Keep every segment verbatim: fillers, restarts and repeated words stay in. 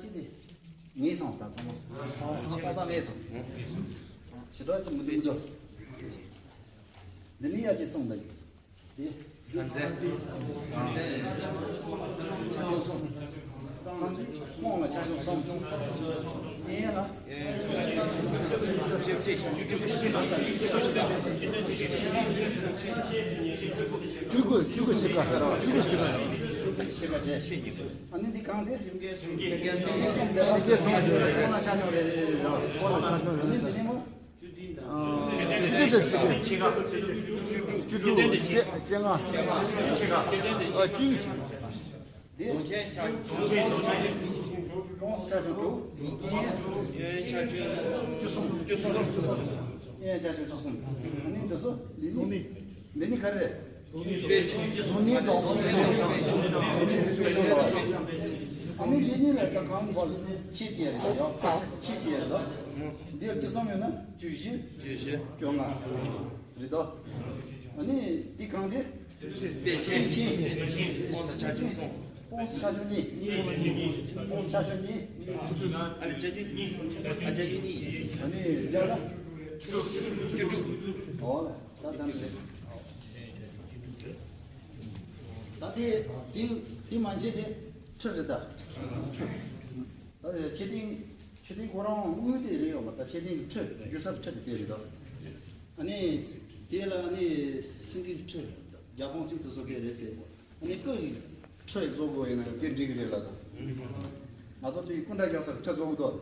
ཅི་དེ། ངེས་སོང་ད་ཚང་མ། ཏག་ཏག་ངེས་སོང་། ཞེ་དྲག་ཅིག་མི་འདུག་འདུག་འདི་ནི་ཡ་ཅིག་སོང་ད། དེ། ས་འཛིན། ས་འཛིན། སྨོན་ལ་ཆ་ཆུང་གསུམ། ཨེ་ཡ་ལ། སྤྲུལ་སྐུ། སྤྲུལ་སྐུ་ཤི་ཀ། སྤྲུལ་སྐུ་ཤི་ཀ། ཤི་ཀ་བྱས། ཨ་ནི་འདི་གང་དེ། ཨོ་ན་ཆ་ཆུང་རེ་རེ་རེ་རོ། ཨོ་ན་ཆ་ཆུང་རེ་རེ། ཨ་ནི་འདི་ནི་མོ། ཨ། བཅུ་དྲུག་བཅུ་དྲུག་བཅོ་ལྔ། ཨ། བཅུ། འདི། ཀྲོང་ཆ་ཆུང་དྲུག་ཨེ་ཡན་ཆ་ཆུང་བཅུ་གསུམ། བཅུ་གསུམ། ཨེ་ཡན་ཆ་ཆུང་བཅུ་གསུམ། ཨ་ནི་འདི་ཚོ་འདི་ནི། འདི་ནི་ག་རེ་རེད། གཟུགས་བརྙན་དང་དཔེ་ཆ། གཟུགས་བརྙན་དེ་དཔེ་ཆ་ལ། ཨ་ནི་འདི་གཉིས་ལ་ད་གང་བར་ཕྱེད་ཀྱི་རེད་ཡ། ཕྱེད་ཀྱི་རེད་ད། འདི་བཅུ་གསུམ་ཡོད་ན་བཅུ་བཞི། བཅུ་བཞི། བཅོ་ལྔ། རེད་ད། ཨ་ནི་འདི་གང་དེ། པེ་ཅིན། པེ་ཅིན། ཀོང་སི་ཆ་ཆུང་གསུམ། ཀོང་སི་ཆ་ཆུང་གཉིས། ཀོང་སི་ཆ་ཆུང་གཉིས། ཨ་ནི་ཆ་ཆུང་གཉིས། ཨ། ཆ་ཆུང་གཉིས། ཨ་ནི་རྒྱ་ལ། བཅུ་དྲུག་ཨོ་ལ། ད་ད་ནི་རེད། ད་དེ་དེ་དེ་མ་བྱས་དེ་ཁྲི་རེད་ད། ཁྲི། ད་ཆེ་ཏིང་། ཆེ་ཏིང་ཁོ་རང་དངུལ་དེ་རེད་ཡོད་མ་ད། ཆེ་ཏིང་ཁྲི་རྒྱུ་ཚབ་ཁྲི་དེ་དེ་རེད་ད། ཨ་ནི་དེ་ལ་ཨ་ནི་སེང་གེ་ཁྲི། རྒྱ་དཔོན་ཚིག་ཏུ་བཟོ་གི་རེད་ཟེར། ཨ་ནི་སྐུ་ཡི་ཁྲི་བཟོ་དགོས་ཡིན་ན་དེ་འགྲིག་གི་རེད་ལ་ད། ང་ཚོ་དེ་ཡི་སྐུ་འདྲ་རྒྱག་སར་ཁྲི་བཟོ་གི་འདུག་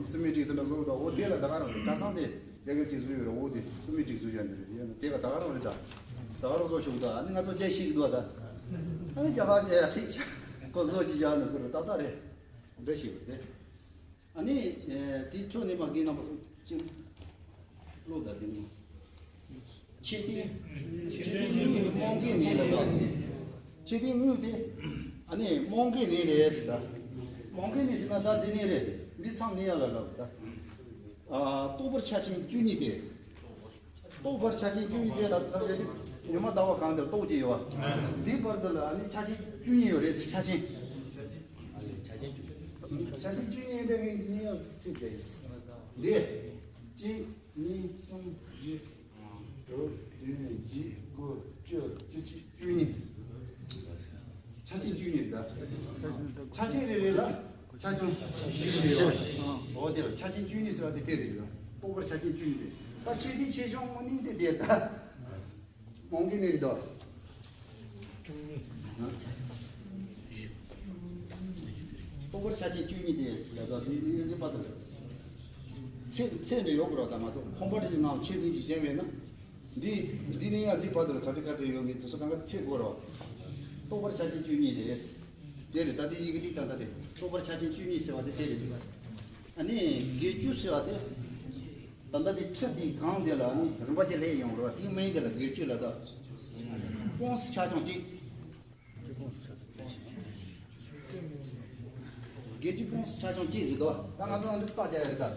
སི་མི་ཊིག་དེ་འདྲ་བཟོ་གི་འདུག་འོ་དེ་ལ་ད་ག་རང་རེད། གྲྭ་ཚང་དེ་རྒྱ་གར་གྱི་བཟོས་ཡོད་རེད། འོ་དེ་སི་མི་ཊིག་བཟོས་བཞག་འདི་རེད། ཡིན་ན་དེ་ག་ད་ག་རང་རེད་ད། ད་ག་རང་བཟོ་ཆོག་གི་འདུག་ཨ་ནི་ང་ཚོ་རྒྱལ་ཤེས་གི་འདུག་ད། ཨ་ནི་རྒྱ་གར་རྒྱལ་ཡ་ཁྲིད་ཆ་ཁོ་བཟོ་ཅི་བཞག་ནི་ཁོ་རེད། ཏག་ཏག་རེད། འདྲ་ཞིག་རེད། ཨ་ནི་དེ་ཁྲོད་ནས་མ་རྒན་རྣམ་པ་སོང་ཅིང་བློ་དང་ལྡན་མོ། ཆེ་ཏིང་། ཆེ་ཏིང་དངུལ་རྨོངས་དགེ་ནི་ལ་དགའ། ཆེ་ཏིང་དངུལ་དེ། ཨ་ནི་རྨོངས་དགེ་ནི་རེད་ཟེར་ད། རྨོངས་དགེ་ནི་ཟེར་ན་ད་འདི་ནི་རེད། འདི་ཚང་ནི་ཡ་ལ་དགའ་ད། ཨ། རྟོགས་པར་ཆ་ཆེན་བཅུ་གཉིས་ཏེ། རྟོགས་པར་ཆ་ཆེན་བཅུ་གཉིས་ཏེ་ལ་ཟེར་ཡ་དེ་ཉི་མ་ཟླ་བ་གང་དེར་རྟོགས་ཀྱི་ཡོད་པ། འདི་བར་དུ་ལ་ཨ་ནི་ཆ་ཆེན་བཅུ་གཉིས་ཡོད་རེད་ཟེར། ཆ་ཆེན། ཆ་ཆེན་བཅུ་གཉིས་དེ་ངས་འདི་ནས་ཡང་ཚིག་དེ། འདི། གཅིག་གཉིས། གསུམ། བཞི། དྲུག་བདུན། བརྒྱད། དགུ། བཅུ། བཅུ་གཅིག་བཅུ་གཉིས། ཆ་ཆེན་བཅུ་གཉིས་རེད་ད། ཆ་ཆེན་རེ་རེ་ལ་ཆ་ཆུང་བཞི་བཞི་ཡོད། འོ་དེ་ལ་ཆ་ཆེན་བཅུ་གཉིས་ཟེར་བ་དེ་དེ་རེད་ད། རྟོགས་པར་ཆ་ཆེན་བཅུ་གཉིས་དེ། ད་ཆེ་དེ་ཆེ་ཆུང་དངོས་གནས་དེ་དེ་ད། རྨོངས་དགེ་ནི་རེད་དོ། རྟོགས་པར་ཆ་ཆེན་བཅུ་གཉིས་དེ་ལ་དོ་དེ་ཡོད་པ་དང་། ཚེ་ཚེ་འདི་ཡོད་དགོས་ར་ད། ང་ཚོ་ཁོང་པ་དེ་ནང་ཆེ་འདི་ཅིག་ཅན་མེད་ན། འདི་འདི་ནི་ཡང་འདི་བར་དུ་ལ་ག་ཚད་ག་ཚད་ཡོད་མེད་དེ་ཚོ་གང་ག་ཚད་དགོས་ར། རྟོགས་པར་ཆ་ཆེན་བཅུ་གཉིས་རེད། དེ་རེད་ད། དེ་ཡི་གེ་ཏིག་ཏག་ཏག་དེ་རྟོགས་པར་ཆ་ཆེན་བཅུ་གཉིས་ཟེར་བ་དེ་དེ་རེད། ཨ་ནི་བརྒྱད་ཅུ་ཟེར་བ་དེ། ད་ལྟ་དེ་ཁྲི་དེ་གང་དེ་ལ་ཨ་ནི་རིམ་པ་ཅིག་ལྷད་ཡོང་ར། དེའི་མིང་དེ་ལ་བརྒྱད་ཅུ་ལ་ད། ཀོང་སི་ཆ་ཆུང་གཅིག་བརྒྱད་ཅུ་པོང་སི་ཆ་ཆུང་གཅིག་རེད་དོ། ད་ང་ཚོ་འདི་རྟགས་རྒྱག་ཡ་རེད་ད།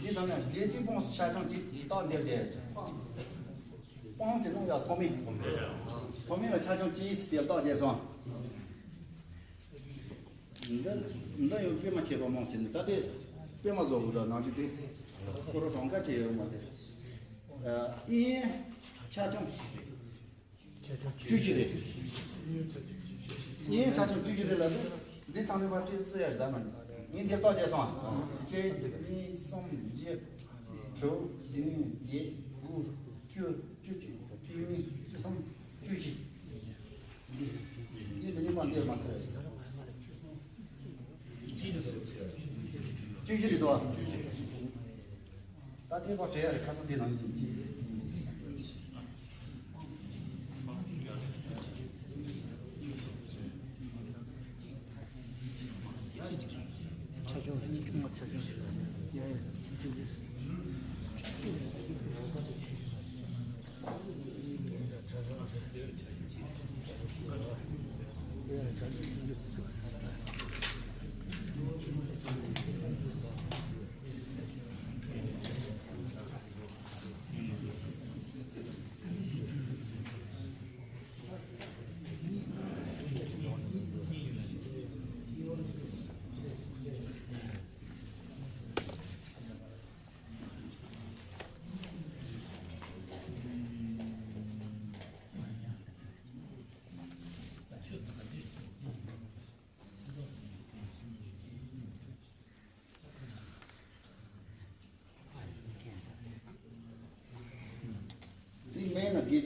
འདི་ཚང་མ་བརྒྱད་ཅུ་པོང་སི་ཆ་ཆུང་གཅིག་རྟགས་འདིར་རྒྱག་ཡ་རེད། པོང་སི་ནང་ཡ་ཐོག་མའི། ཐོག་མའི་ལ་ཆ་ཆུང་གཅིག་ཟེར་ཏེ་རྟགས་རྒྱག་སོང་། འདི་འདི་ཡང་དཔེ་མ་ཁྱད་པར་མང་ཟེར་ནས་ད་དེ་དཔེ་མ་བཟོ་དགོས་ལ་ནང་རྒྱུ་དེ། ཁོ་རང་གྲངས་ཀ་བྱས་ཡོད་མ་རེད། ཨེ་ཡན་ཆ་ཆུང་། བཅུ་གཅིག་རེད། ཨེ་ཡན་ཆ་ཆུང་བཅུ་གཅིག་རེད་ལབ་དུས། འདི་ཚང་མའི་བར་སྤྲད་རྩི་ཡ་ད་མ་ནི། ངས་འདི་རྟགས་བྱས་སོང་ཨ། གཅིག་གཉིས། གསུམ། བཞི། དྲུག་བདུན། བརྒྱད། དགུ། བཅུ། བཅུ་གཅིག་བཅུ་གཉིས། བཅུ་གསུམ། བཅུ་བཞི། འདི་འདི་གཉིས་པ་འདིར་མ་ཐུག་བཅུ་བཞི་རེད་དོ། ད་ལྟའི་བར་སྤྲད་ཡ་རེད། ཁ་སང་དེ་ནང་བཞིན་གྱི། ཆ་ཆུང་ཆུང་མ་ཆ་ཆུང་ཡ་ཡ་ཆུང་ཆུང་།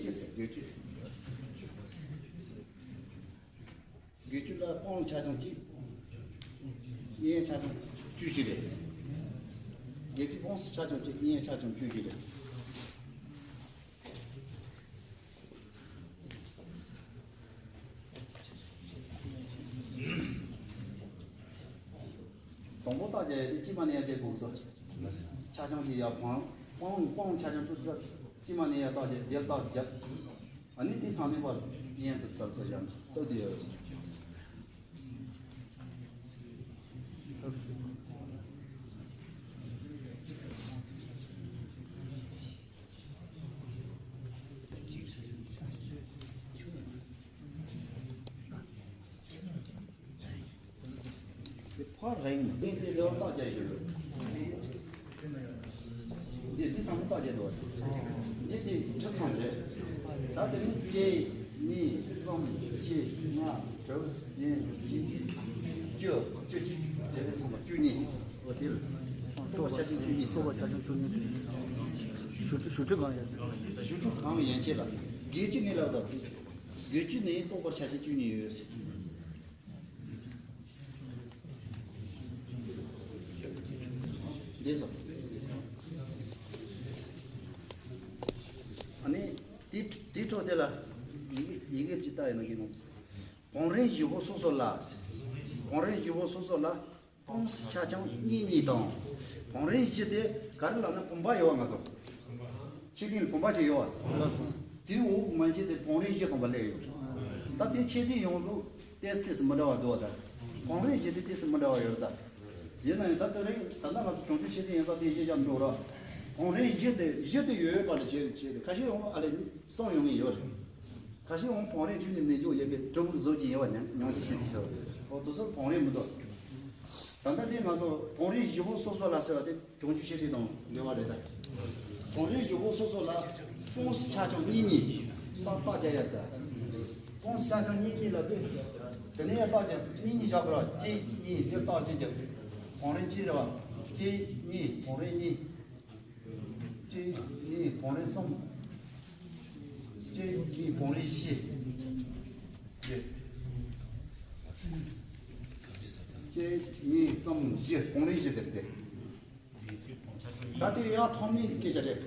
བརྒྱད་ཅུ། བརྒྱད་ཅུ་ལ་སྤོང་ཆ་ཆུང་གཅིག་དབྱེན་ཆ་ཆུང་བཅུ་བཞི་རེད། བརྒྱད་ཅུ་སྤོང་ཆ་ཆུང་གཅིག་དབྱེན་ཆ་ཆུང་བཅུ་བཞི་རེད། དང་པོ་རྟགས་རྒྱག་ཡ་དེ་དཀྱིལ་མ་ནས་ཡར་རྒྱག་དགོས་སོ། ཆ་ཆུང་དེ་ཡར་སྤང་སྤང་སྤང་ཆ་ཆུང་ཙི་ཙི། དཀྱིལ་མ་ནས་ཡར་རྟགས་རྒྱག་རྒྱབ་རྟགས་རྒྱབ། ཨ་ནི་དེ་ཚང་མའི་བར་དབྱེན་ཙི་ཙི་ཙི་བཞག་ན་སྟབས་བདེ་ཡོད་སོ། དེ་ཕར་རིང་། འདི་འདི་ལེའུ་རྟགས་རྒྱག་ཞུ་རེད། འདི་འདི་ཚང་མ་རྟགས་རྒྱག་འདུག་འདི་འདི་ཁྲི་ཚང་རེད། ད་དེ་ནི་གཅིག་གཉིས་གསུམ་བཞི་ལྔ་དྲུག་བདུན་བཞི་བཅུ་བཅུ་གཅིག་དེ་ཚང་མ་བཅུ་གཉིས། འོ་དེ་ལ་རྟོགས་ཆ་ཤས་བཅུ་གཉིས། རྟོགས་པ་ཆ་ཤས་བཅུ་གཉིས། ཞུ་ཞུ་ཁྲི་གང་ཡོད། ཞུ་ཁྲི་གང་ཡན་ཆད་ལ་བརྒྱད་ཅུ་ནས་ལབ་དང་། བརྒྱད་ཅུ་ནས་རྟོགས་པ་ཆ་ཤས་བཅུ་གཉིས་ཡོད། འདས་སོ། ཨ་ནི་དེ་དེ་འཕྲོ་དེ་ལ་ཡི་གེ་ཡི་གེ་ཅི་ལྟ་ཡིན་ན་གི་ནང་། བང་རིམ་བཞི་པོ་སོ་སོ་ལ། བང་རིམ་བཞི་པོ་སོ་སོ་ལ་སྤོང་ཆ་ཆུང་གཉིས་གཉིས་དང་། བང་རིམ་བཞི་དེ་ག་རེ་ལབ་ན་བུམ་པ་ཡོད་བ་ང་ཚོ། ཆོས་ཐིག་ལ་བུམ་པ་ཅིག་ཡོད་བ། དེའི་འོག་མན་ཆད་དེ་བང་རིམ་བཞི་དང་པོ་སླེབས་ཡོད། ད་དེ་ཆོས་ཐིག་ཡོངས་རྫོགས་ཏེས་ཏེས་མི་འདྲ་བ་འདུག་བ། ད་བང་རིམ་བཞི་དེ་ཏེས་མི་འདྲ་བ་ཡོད་རེད་ད། ཡིན་ན་ཡང་ད་དེ་རིང་ད་ལྟ་ང་ཚོ་བྱང་ཆུབ་ཆོས་ཐིག་ཡིན་ཙང་དེ་བཞི་བཞག་འགྲོ་ར། བང་རིམ་བཞི་དེ་བཞི་དེ་ཡོད་པ་ལ་བྱེད་བྱེད་དེ་ཁ་ཤས་ཡོང་ཨ་ལས་གསུམ་ཡོང་ངེས་ཡོད་རེད། ཁ་ཤས་ཡང་བང་རིམ་ཁྱོན་ནས་མི་འཇུག་ཡ་གི་གྲུབ་བཟོ་གྱི་ཡིན་བ་ཉམས་ཉམས་ཀྱི་ཤེས་ཀྱི་ཤོག་ཨོ་དེ་ཚོ་བང་རིམ་མི་འདུག་ད་ལྟ་དེ་ང་ཚོ་བང་རིམ་བཞི་པོ་སོ་སོ་ལ་ཟེར་བ་དེ་བྱང་ཆུབ་ཤེས་རིག་དང་འབྲེལ་བ་རེད་ད། བང་རིམ་བཞི་པོ་སོ་སོ་ལ་སྤོང་ཆ་ཆུང་གཉིས་གཉིས་རྟགས་རྟགས་རྒྱག་ཡ་ད། སྤོང་ཆ་ཆུང་གཉིས་གཉིས་ལ་དེ། དེ་ནས་ཡ་རྟགས་རྒྱག་གཉིས་གཉིས་རྒྱག་དགོས་ར། གཅིག་གཉིས་དེ་རྟགས་གཅིག་རྒྱག་བང་རིམ་གཅིག་རེད་བ། གཅིག་གཉིས་བང་རིམ་གཉིས། གཅིག་གཉིས་བང་རིམ་གསུམ། གཅིག་གཉིས་བང་རིམ་བཞི། བཞི། གཅིག་གཉིས་གསུམ་བཞི་བང་རིམ་བཞི་དེར་བསྡད། ད་ལྟའི་ཡ་ཐོག་མའི་སྐད་ཆ་རེད།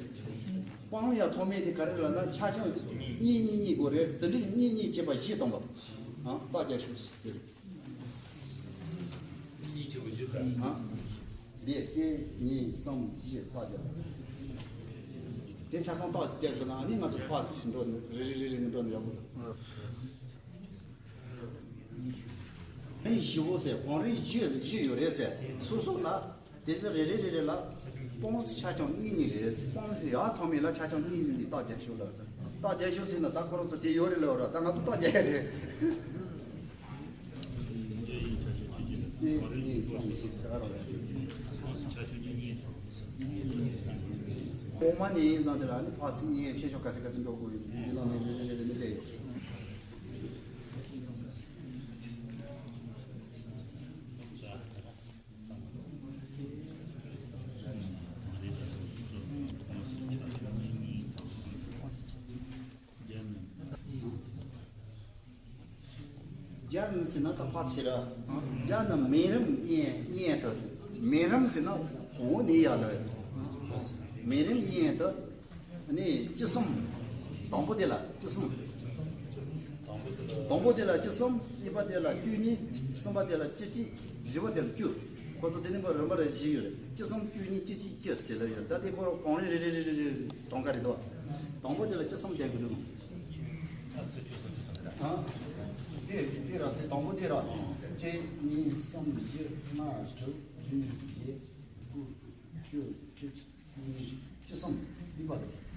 སྤང་ཡ་ཐོག་མའི་དེ་ག་རེ་ལབ་ན་ཆ་ཆུང་གཉིས་གཉིས་གཉིས་དགོས་རེད། དེ་འདྲའི་གཉིས་གཉིས་བྱས་པ་བཞི་བཏང་བ། ཨང་རྟགས་རྒྱག་ཤོག་ཟེར། གཉིས་བྱས་པ་བཞི་ཟེར། ཨང་། འདི་གཅིག་གཉིས་གསུམ་བཞི་རྟགས་རྒྱག་དེ་ཆ་ཚང་རྟགས་རྒྱག་ཟེར་ན་ཨ་ནི་ང་ཚོ་ཕར་ཕྱིན་འགྲོ་ནི་རེ་རེ་རེ་རེ་ནི་འགྲོ་ནི་ཡག་པོ་འདུག་བང་རིམ་བཞི་པོ་ཟེར། བང་རིམ་བཞི་བཞི་ཡོད་རེད་ཟེར། སོ་སོ་ལ་དེ་ཚོ་རེ་རེ་རེ་རེ་ལ་སྤོང་ཆ་ཆུང་གཉིས་གཉིས་རེད། སྤོང་ཟེར་ཡ་ཐོག་མེད་ལ་ཆ་ཆུང་གཉིས་གཉིས་ཀྱི་རྟགས་རྒྱག་ཤོག་ལ། རྟགས་རྒྱག་ཤོག་ཟེར་ན་ད་ཁོ་རང་ཚོ་དེ་ཡོད་རེད་ལབ་ར། ད་ང་ཚོ་རྟགས་རྒྱག་ཡ་རེད། གཅིག་གཉིས་གསུམ་བཞི་ད་ར་རེད། གོང་མ་ནས་ཡིན་ཙང་དེ་ལ་ནི་ཕར་ཚིག་གཉིས་ཆེ་ཆུང་ག་ཚད་ག་ཚད་འགྲོ་དགོས་ཡོད། འདི་ནང་ནས་རེ་རེ་རེ་རེ་ནི་སླེབས་ཡོད། སྦྱར་ནི་ཟེར་ན་ད་ཕར་ཚེ་ར། སྦྱར་ནི་མེ་རམ་དབྱེན་དབྱེན་དུ་ཟེར། མེ་རམ་ཟེར་ན་འོ་ནི་ཡ་ལ་ཟེར། མེ་རམ་དབྱེན་དུ། ནི་བཅུ་གསུམ། དང་པོ་དེ་ལ་བཅུ་གསུམ། དང་པོ་དེ་ལ་བཅུ་གསུམ། གཉིས་པ་དེ་ལ་བཅུ་གཉིས། གསུམ་པ་དེ་ལ་བཅུ་གཅིག་བཞི་པ་དེ་ལ་བཅུ། ཁོ་ཚོ་དེ་ནི་མ་རིམ་པ་རེ་བཞི་ཡོད་རེད། བཅུ་གསུམ་བཅུ་གཉིས་བཅུ་གཅིག་བཅུ་ཟེར་ལ་ཡོད། ད་དེ་ཁོ་བང་རིམ་རེ་རེ་རེ་རེ་རེ་གྲངས་ཀ་རེད་དོ། དང་པོ་དེ་ལ་བཅུ་གསུམ་བསྡད་དགོས་འདུག་ཨ་དེ་དེ་ར་དེ་དང་པོ་དེ་ར། གཅིག་གཉིས་གསུམ་བཞི་ལྔ་དྲུག་བདུན་བརྒྱད་དགུ་བཅུ་བཅུ་གཅིག་གཉིས་བཅུ་གསུམ་འདི་པ་རེད།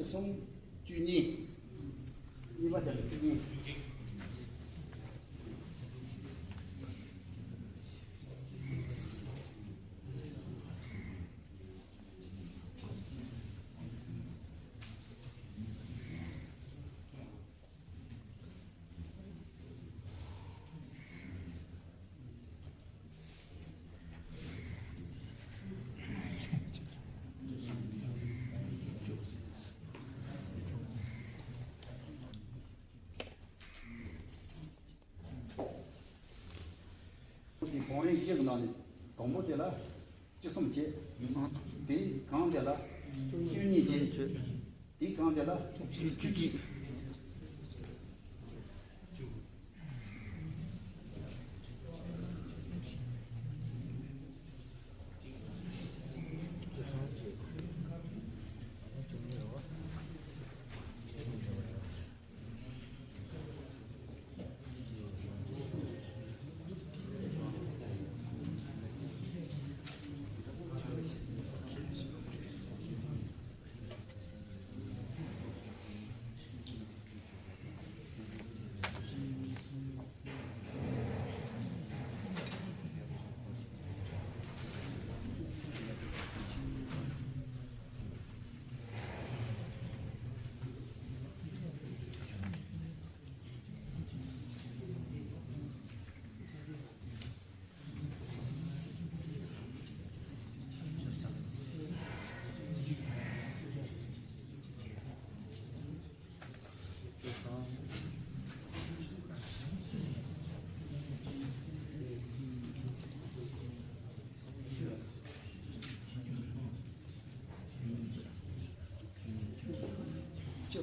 གསུམ། བཅུ་གཉིས། གཉིས་པ་དེ་ལ་བཅུ་གཉིས། དེ་བོང་རིམ་བཞི་གི་ནང་ནས་དང་པོ་དེ་ལ་བཅུ་གསུམ་བྱས། དེ་གང་དེ་ལ་བཅུ་གཉིས་བྱས། དེ་གང་དེ་ལ་བཅུ་གཅིག། བཅུ་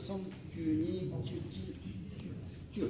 གསུམ། བཅུ་གཉིས། བཅུ་གཅིག། བཅུ།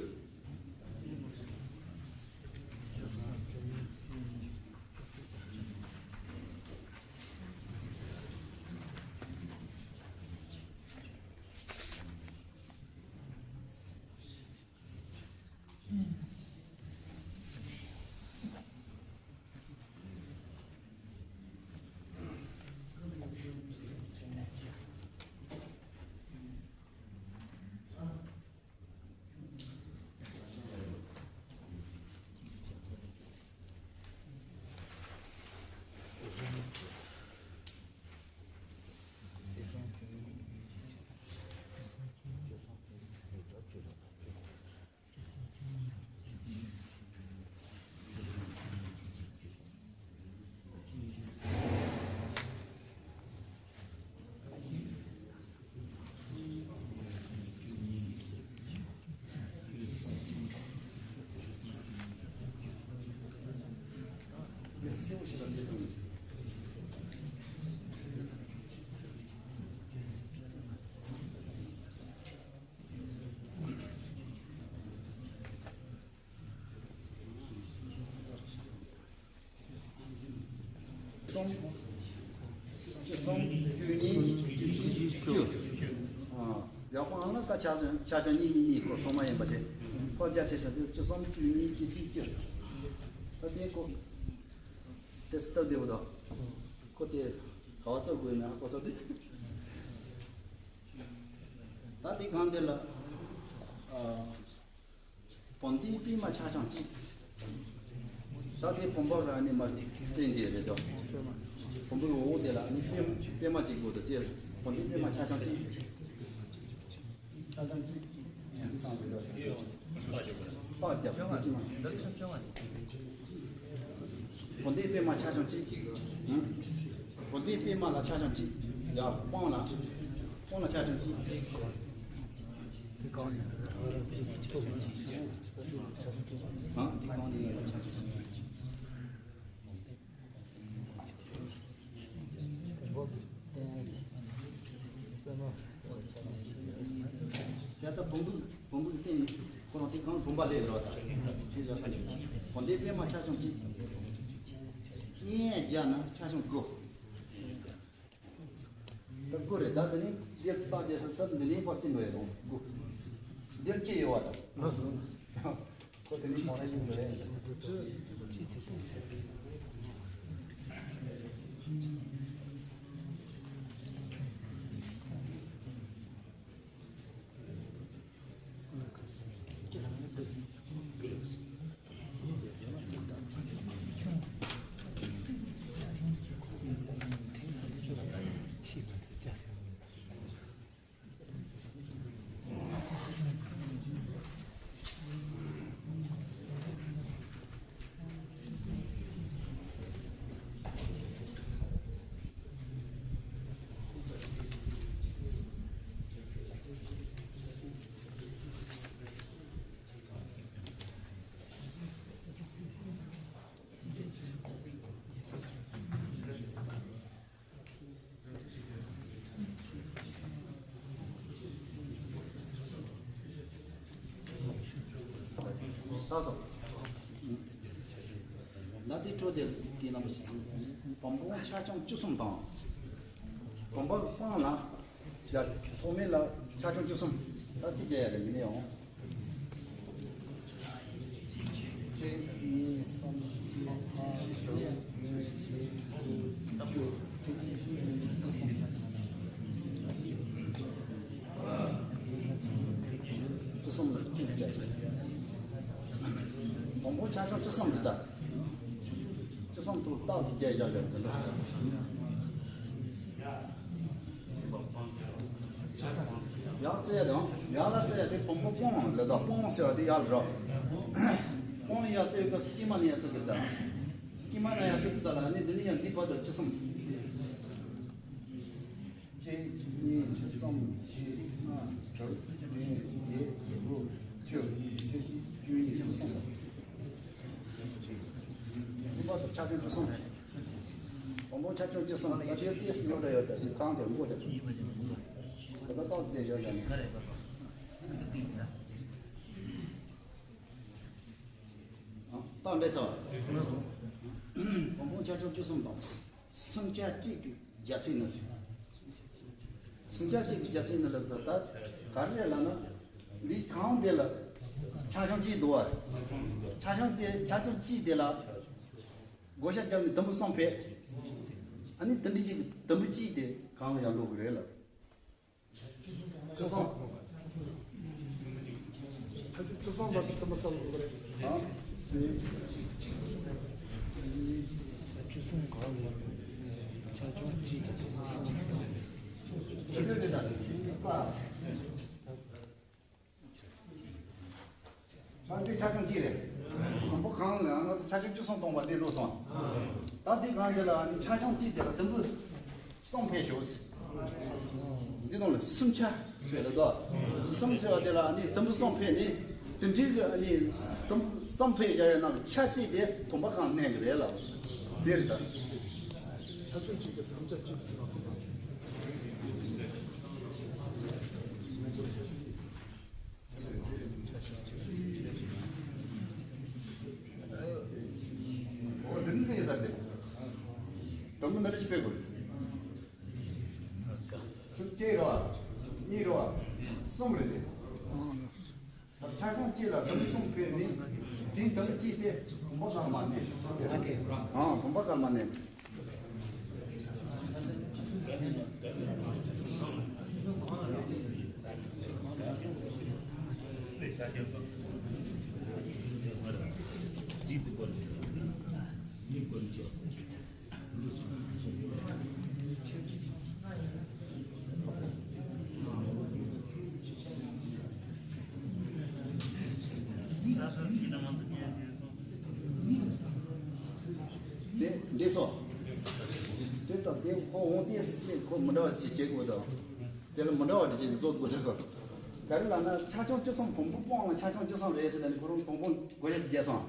གསུམ། བཅུ་གསུམ། བཅུ་གཉིས། བཅུ་གཅིག། བཅུ། ཨ། ཡག་པོ་ཨང་ལ་ད་ཆ་ཚང་ཆ་ཚང་གཉིས་གཉིས་གཉིས་ཁོ་ཚང་མ་ཡིན་པ་བྱས། ཁོ་རྒྱ་ཆེ་ཤོས་དེ་བཅུ་གསུམ། བཅུ་གཉིས། བཅུ་གཅིག། བཅུ། ད་དེ་ཁོ་དེ་སྟབས་བདེ་བོ་དང་། ཁོ་དེ་ག་བ་བཙུགས་དགོས་ན་ཁོ་ཚོ་དེ། ད་དེ་གང་དེ་ལ། ཨ། བོན་སྡེའི་པད་མ་ཆ་ཆུང་གཅིག། ད་དེ་བོན་པོ་ག་ནི་མ་བསྟན་དེ་རེད་དོ། བོན་པོའི་འོག་དེ་ལ་ནི་པད་པད་མ་གཅིག་དགོས་དོ། དེ་བོན་སྡེའི་པད་མ་ཆ་ཆུང་གཅིག། ཆ་ཆུང་གཅིག། འདི་སང་རེད་དོ། ཏག་རྒྱབ་དེ་གཅིག་མ། བོན་སྡེའི་པད་མ་ཆ་ཆུང་གཅིག། ཧུམ། བོན་སྡེའི་པད་མ་ལ་ཆ་ཆུང་གཅིག། ཡ། སྤང་ལ། སྤང་ལ་ཆ་ཆུང་གཅིག། དེ་གང་ཡིན། ཨ། དེ་གང་ཡིན། ཆ་ཆུང་གཅིག། ད་ལྟ་བོན་པོ་བོན་པོ་གི་སྟེང་ནས་ཁོ་རང་དེ་གང་བོན་པ་ལས་རོ་ད། དེ་ལ་ས་ཆུང་གཅིག། བོན་སྡེའི་པད་མ་ཆ་ཆུང་གཅིག། གཡས་རྒྱབ་ན་ཆ་ཆུང་དགུ། ད་དགུ་རེད། ད་དེ་ནས་འདིར་བཏགས་རྒྱ་ས་ས་འདི་ནས་ཕར་ཕྱིན་པ་ཡོད་དང་དགུ། འདིར་གཅིག་ཡོད་པ་དང་། ཁོ་དེ་ནས་གང་ལ་ཡོང་གི་རེད། ས་སོ། ན་དེ་འཕྲོ་དེ་གི་རྣམ་པ་ཞིག་བསམ། བམ་པོ་ཆ་ཆུང་བཅུ་གསུམ་དང་། བམ་པོ་སྤང་ལ། ཡ། ཐོག་མེད་ལ་ཆ་ཆུང་བཅུ་གསུམ། ད་ཚིག་རྒྱག་ཡ་རེད་མི་ནས་འོང་། གཅིག་གཉིས་གསུམ་བཞི་ལྔ་དྲུག་བདུན་བཅུ་བཅུ་གསུམ་ལ་རྩིས་བརྒྱབ། བམ་པོ་ཆ་ཆུང་བཅུ་གསུམ་རེད་ད། བཅུ་གསུམ་དུ་རྟགས་ཀྱི་རྒྱས་བཞག་ཡོད་དེ་འདྲ། ཡག་རྩེ་དང་ཡག་ལ་རྩེ་དེ་བམ་པོ་སྤང་ལ་ད། སྤང་ཟེར་བ་དེ་ཡག་ར། སྤང་ཡག་རྩེ་ག་སྐྱེས་མ་ནས་ཡག་རྩེ་གི་ད། སྐྱེས་མ་ནས་ཡག་རྩེ་གི་ས་ལ་ནི་འདི་ནི་ཡང་འདི་བར་དུ་བཅུ་གསུམ། གཅིག་གཉིས་གསུམ་བཞི་ལྔ་དྲུག་བདུན་བརྒྱད་དགུ་བཅུ་བཅུ་གཅིག་བཅུ་གཉིས་བཅུ་གསུམ། འདི་བར་དུ་ཆ་ཆུང་བཅུ་གསུམ་རེད། བམ་པོ་ཆ་ཆུང་བཅུ་གསུམ་ད་དེར་ཏོག་ཙམ་ཉོ་འདྲ་ཡོད་ད། འདི་གང་དེར་མགོ་དེར་ད་ལྟ་ཏོག་ཙམ་ཡོད་ཡ་ནི། རྟགས་འགྲེལ་ས། བམ་པོ་ཆ་ཆུང་བཅུ་གསུམ་དང་། སུམ་ཆ་གཅིག་གི་རྒྱལ་སྲིད་ནི། སུམ་ཆ་གཅིག་གི་རྒྱལ་སྲིད་ནི་ལ་ཟེར་ད་ག་རེ་རེད་ལབ་ན། མི་གང་དེ་ལ་ཆ་ཆུང་གཅིག་འདུག་བ། ཆ་ཆུང་དེ་ཆ་ཆུང་གཅིག་དེ་ལ་བགོ་བཤའ་བརྒྱབ་ནས་དུམ་བུ་གསུམ་ཕེབས། ཨ་ནི་དེ་འདྲ་ཅིག་དུམ་བུ་གཅིག་དེ་གང་ཡང་འགྲོ་གི་རེད་ལ། བཅུ་གསུམ། ཆ་ཆུང་བཅུ་གསུམ་བར་དུ་དུམ་བུ་གསུམ་དགོས་རེད། ཨ། བཅུ་གསུམ་གང་ཡོད། ཆ་ཆུང་གཅིག་དང་བཅུ་གསུམ་གསུམ། ད་འདི་ཆ་ཆུང་གཅིག་རེད། བམ་པོ་གང་ལ་ང་ཚོ་ཆ་ཆུང་བཅུ་གསུམ་གཏོང་བ་འདི་ལོས་སོང་། ད་འདི་གང་དེ་ལ་ནི་ཆ་ཆུང་གཅིག་དེ་ལ་དུམ་བུ་གསུམ་ཕེབས་ཤོག་ཟེར། འདི་དང་ལ་སུམ་ཆ་ཟེར་ལ་དོ། སུམ་ཟེར་བ་དེ་ལ་ནི་དུམ་བུ་གསུམ་ཕེབས་ནི། དེ་འདྲའི་གི་ནི་དུམ་བུ་གསུམ་ཕེབས་ཡ་ཡ་ནང་གི་ཆ་གཅིག་དེ་བུམ་པ་གང་གནས་གི་རེད་ལ། དེ་རེད་ད། ཆ་ཆུང་གཅིག་གི་སུམ་ཆ་གཅིག་གི་ལ་ཁོ་ན། འོ་འདི་འདྲ་ཡིན་ས་རེད། དུམ་བུ་འདི་འདྲ་ཞིག་ཕེབས་དགོས། སུམ་གཅིག་རེད་བ། གཉིས་རེད་བ། གསུམ་རེད་དེ། ཆ་ཆུང་གཅིག་ལ་དུམ་བུ་གསུམ་ཕེབས་ནི། དེ་དུམ་བུ་གཅིག་དེ་བུམ་པ་གང་མ་གནས། ཨང་བུམ་པ་གང་མ་གནས། དེ་འདྲས་སོ། དེ་དང་དེ་ཁོ་འོང་དེ་སྲིད་ཁོ་མི་འདྲ་བ་ཞིག་བྱེད་དགོས་དང་། དེ་ལ་མི་འདྲ་བ་འདྲ་བྱེད་བཟོ་དགོས་དང་། ག་རེ་ལབ་ན་ཆ་ཆུང་བཅུ་གསུམ་བུམ་པ་སྤང་ལ་ཆ་ཆུང་བཅུ་གསུམ་རེད་ཟེར་ནས་ཁོ་རང་བུམ་པ་བགོ་བཤའ་རྒྱག་སོང་།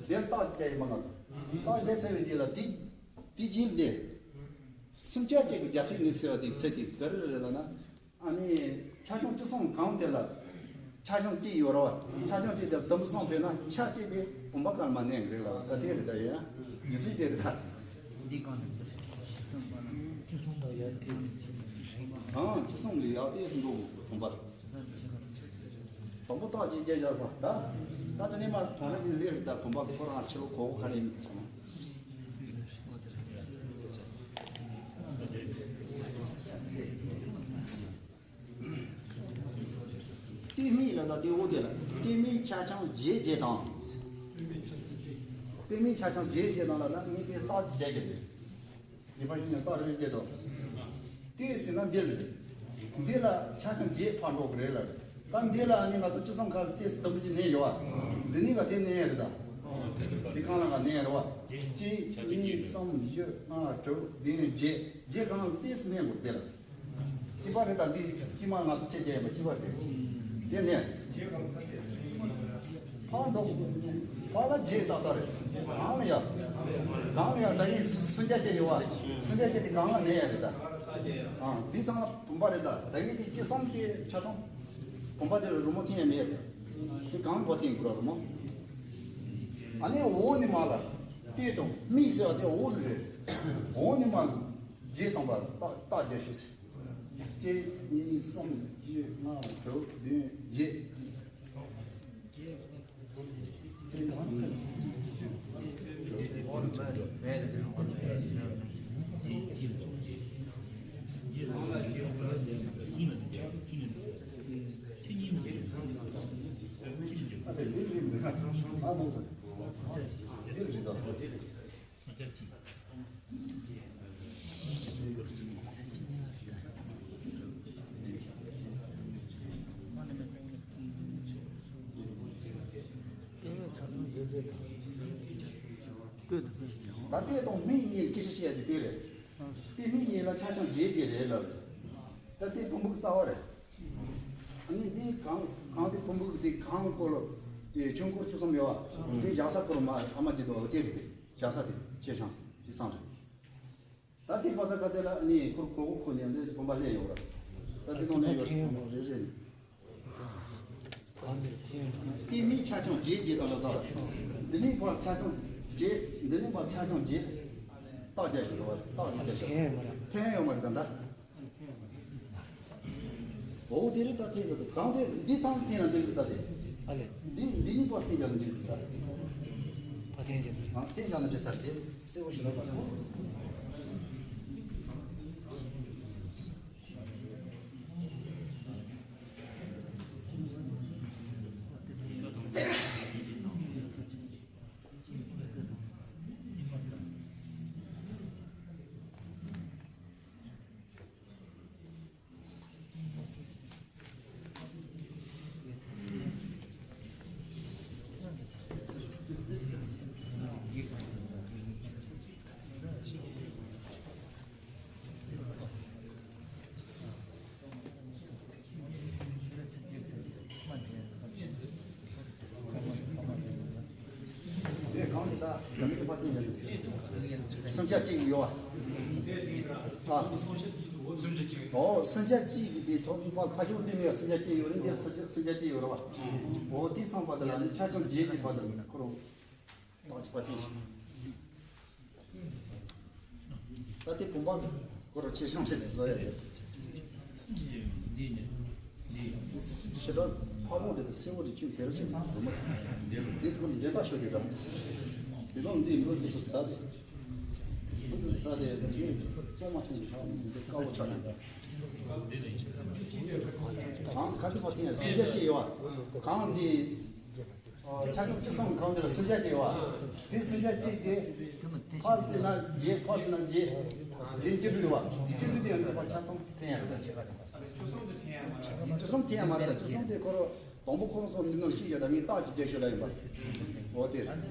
དེར་རྟགས་རྒྱག་ཡིན་པ་ང་ཚོ། རྟགས་རྒྱག་ཚར་བའི་རྗེས་ལ་དེ་དེ་རྗེས་ལ་དེ། སུམ་ཆ་གཅིག་གི་རྒྱལ་སྲིད་ནི་ཟེར་བ་དེ་ཚད་དེ་ག་རེ་རེད་ལབ་ན། ཨ་ནི་ཆ་ཆུང་བཅུ་གསུམ་གང་དེ་ལ་ཆ་ཆུང་གཅིག་ཡོད་རེད་བ། ཆ་ཆུང་གཅིག་དེ་དུམ་བུ་གསུམ་ཕེབས་ན་ཆ་གཅིག་དེ་བུམ་པ་དཀར་མ་གནས་རེད་ལ། ད་དེ་རེད་ད་ཡ། ཇི་སྲིད་དེ་རེད་ད། འདི་གང་དེ་བཅུ་གསུམ་དང་ཡར་ཏོག་ཙམ་འགྲོ་དགོས་བུམ་པ། བུམ་པ་རྟགས་ཀྱི་རྒྱས་བཞག་སོང་ད། ད་དེ་ནས་མར་གྲོང་ར་ཅིག་ལས་རེད་ད། བུམ་པ་ཁོ་རང་ཕྱི་ལོགས་གོག་གོ་ག་རེ་ཡིན་མི་དེ་སོང་། ལྟོས་མིག་ལ་ད་དེ་འོ་དེ་ལ་ལྟོས་མིག་ཆ་ཆུང་བརྒྱད་བརྒྱད་དང་། ལྟོས་མིག་ཆ་ཆུང་བརྒྱད་བརྒྱད་དང་ལ་ད་ངས་དེ་རྟགས་ཀྱི་རྒྱས་ཀྱི་རེད། ཉི་མ་བཞི་ནས་རྟགས་རེ་བརྒྱད་དང་། ལྟས་ཟེར་ན་འདི་ལ་རེད། འདི་ལ་ཆ་ཆང་བརྒྱད་ཕར་འགྲོ་གི་རེད་ལ་རེད། ད་འདི་ལ་ཨ་ནི་ང་ཚོ་བཅུ་གསུམ་ཁ་ལ་ལྟས་ཟེར་དུམ་བུ་གཅིག་གནས་ཡོད་བ། འདི་ནི་ག་དེ་གནས་རེད་ད། འདི་གང་ལ་ག་གནས་རེད་བ། གཅིག་གཉིས་གསུམ་བཞི་ལྔ་དྲུག་བདུན་བརྒྱད། བརྒྱད་གང་ལ་ལྟས་ཟེར་གནས་དགོས་འདི་ལ། གཅིག་པ་རེད་ད། འདི་གཅིག་མ་ང་ཚོ་ཚེ་རྒྱལ་ཡིན་པ་གཅིག་པ་རེད། དེ་ནས་ཕར་འགྲོ། ཕར་ལ་བརྒྱད་ཏག་ཏག་རེད། གང་ལ་ཡ། གང་ལ་ཡ་ད་ཡིན་སུམ་བརྒྱ་བཅས་ཡོད་བ། སུམ་བརྒྱ་བཅས་དེ་གང་ལ་གནས་ཡ་རེད་ད། ཨ་འདི་ཚང་ལ་བུམ་པ་རེད་ད། ད་ཡིན་དེ་ཅི་སོང་དེ་ཆ་སོང་། བུམ་པ་དེ་ལ་རི་མོ་འཐེན་ཡ་མེད་རེད། དེ་གང་ལ་བ་འཐེན་དགོས་ར་རི་མོ། ཨ་ནི་འོག་ནས་མར་ལ་ལྟས་དང་མིག་ཟེར་བ་དེ་འོག་ནས་རེད། འོག་ནས་མར་ལ་བརྒྱད་དང་པར་རྟགས་རྟགས་རྒྱག་ཤོག་ཟེར། གཅིག་གཉིས་གསུམ་བཞི་ལྔ་དྲུག་བདུན་བརྒྱད། ད་ལྟའི་དང་མིག་གཉིས་སྐད་ཆ་བཤད་ཡ་དེ་དེ་རེད། དེ་མིག་གཉིས་ལ་ཆ་ཆང་བརྒྱད་བརྒྱད་རེད་ལབ། ད་ལྟའི་བུམ་པ་གི་རྩ་བ་རེད། ཨ་ནི་འདི་གང་གང་དེ་བུམ་པ་གི་དེ་གང་སྐོར་ལ་དེ་ཆོས་འཁོར་བཅུ་གསུམ་ཡོད་བ། དེ་བཞག་ས་སྐོར་མ་ཨ་མ་ཅིག་འདུག་བ་དེ་རེད། དེ་བཞག་ས་དེ་ཆེ་ཆུང་དེ་ཚང་རེད། ད་དེ་པ་ས་ག་དེ་ལ་ནི་ཁུར་གོ་གོ་ཁོ་ནས་འདི་བུམ་པ་ལེན་ཡོད་ར། ད་དེ་ནང་ནས་ཡོད་ར་ཚང་མ་རེ་རེ་ནས། དེ་མིག་ཆ་ཆུང་བརྒྱད་བརྒྱད་དང་ལ་དྭགས། འདི་ནི་ཕར་ཆ་ཆུང་བརྒྱད། འདི་ནི་ཕར་ཆ་ཆུང་བརྒྱད། རྟགས་རྒྱག་ཤོག་ར་བ། རྟགས་ཞིག་རྒྱག་ཤོག་འཐེན་ཡོད་མ་རེད་ད་ད། འོ་དེ་རེད་ད། དེ་རེད་ད། གང་དེ་འདི་ཚང་འཐེན་ན་འདོད་ད་དེ། ཨ་ལེ། འདི་འདི་གཉིས་པར་འཐེན་རྒྱག་ན་འདོད་ད། ཕ་འཐེན་རྒྱག་ན། ཨ་འཐེན་རྒྱག་ན་འདོད་ས་དེ་གསལ་བོ་ཞིག་ལ་མ་སོང་། དེ་གང་དེ་ད་རྒྱ་མི་དེ་ཕ་ཐེངས་ཡོད་རེད། སུམ་ཆ་གཅིག་ཡོད་ཨ། ཨོ་སུམ་ཆ་གཅིག་གི་དེ་ཐོག་མི་ཕ་ཕ་ཤོག་དེ་ནས་སུམ་ཆ་གཅིག་ཡོད་རེད། འདི་སུམ་ཆ་སུམ་ཆ་གཅིག་ཡོད་རེད་བ། ཨོ་དེ་ཚང་པ་དེ་ལ་ནི་ཆ་ཆུང་བརྒྱད་ཀྱི་བར་དུ་ཁོ་རང་ཏག་ཅིག་པ་ཐེངས་ཤིག་ད་དེ་བུམ་པ་གི་སྐོར་ཆེ་ཆུང་རེད་བཟོ་ཡ་རེད། ཞེ་དྲག་ཕ་བོང་དེ་དང་སེར་བོ་དེ་ཆུང་དེ་རུ་ཆེ་བུམ་པ་དེ་སྐོར་འདྲེ་ཐག་ཤོད་དེ་དང་། དེ་དང་འདི་འགྲོ་དུས་སུ་ཟ་དེ། འགྲོ་དུས་ཟ་དེ་རྗེས་བཙོ་མ་ཆུང་དེ་ཆགས་འདི་དཀར་པོ་ཆགས་ནས། གང་ཁ་ཤས་པ་དེ་སེར་ཆ་ཅི་ཡོད་གང་འདི། ཆ་ཆུང་བཅུ་གསུམ་གང་དེ་ལ་སུམ་ཆ་གཅིག་ཡོད་བ། དེ་སུམ་ཆ་གཅིག་དེ་ཕར་བརྩིས་ན་བརྒྱད། ཕར་བརྩིས་ན་བརྒྱད། བརྒྱད་བཅུ་དྲུག་ཡོད་བ། བཅུ་དྲུག་དེ་ཡང་ཚོད་པ་ཆ་ཚང་འཐེན་ཡ་རེད། བཅུ་གསུམ་དེ་འཐེན་ཡ་མ་རེད། བཅུ་གསུམ་དེ་ཁོ་རང་དང་པོ་ཁོ་རང་ཚོ་འདི་ནང་ཤི་ཡ་ད་ངས་རྟགས་ཀྱི་རྒྱལ་ཤོད་ལ་ཡིན་པ། འོ་དེ་རེད།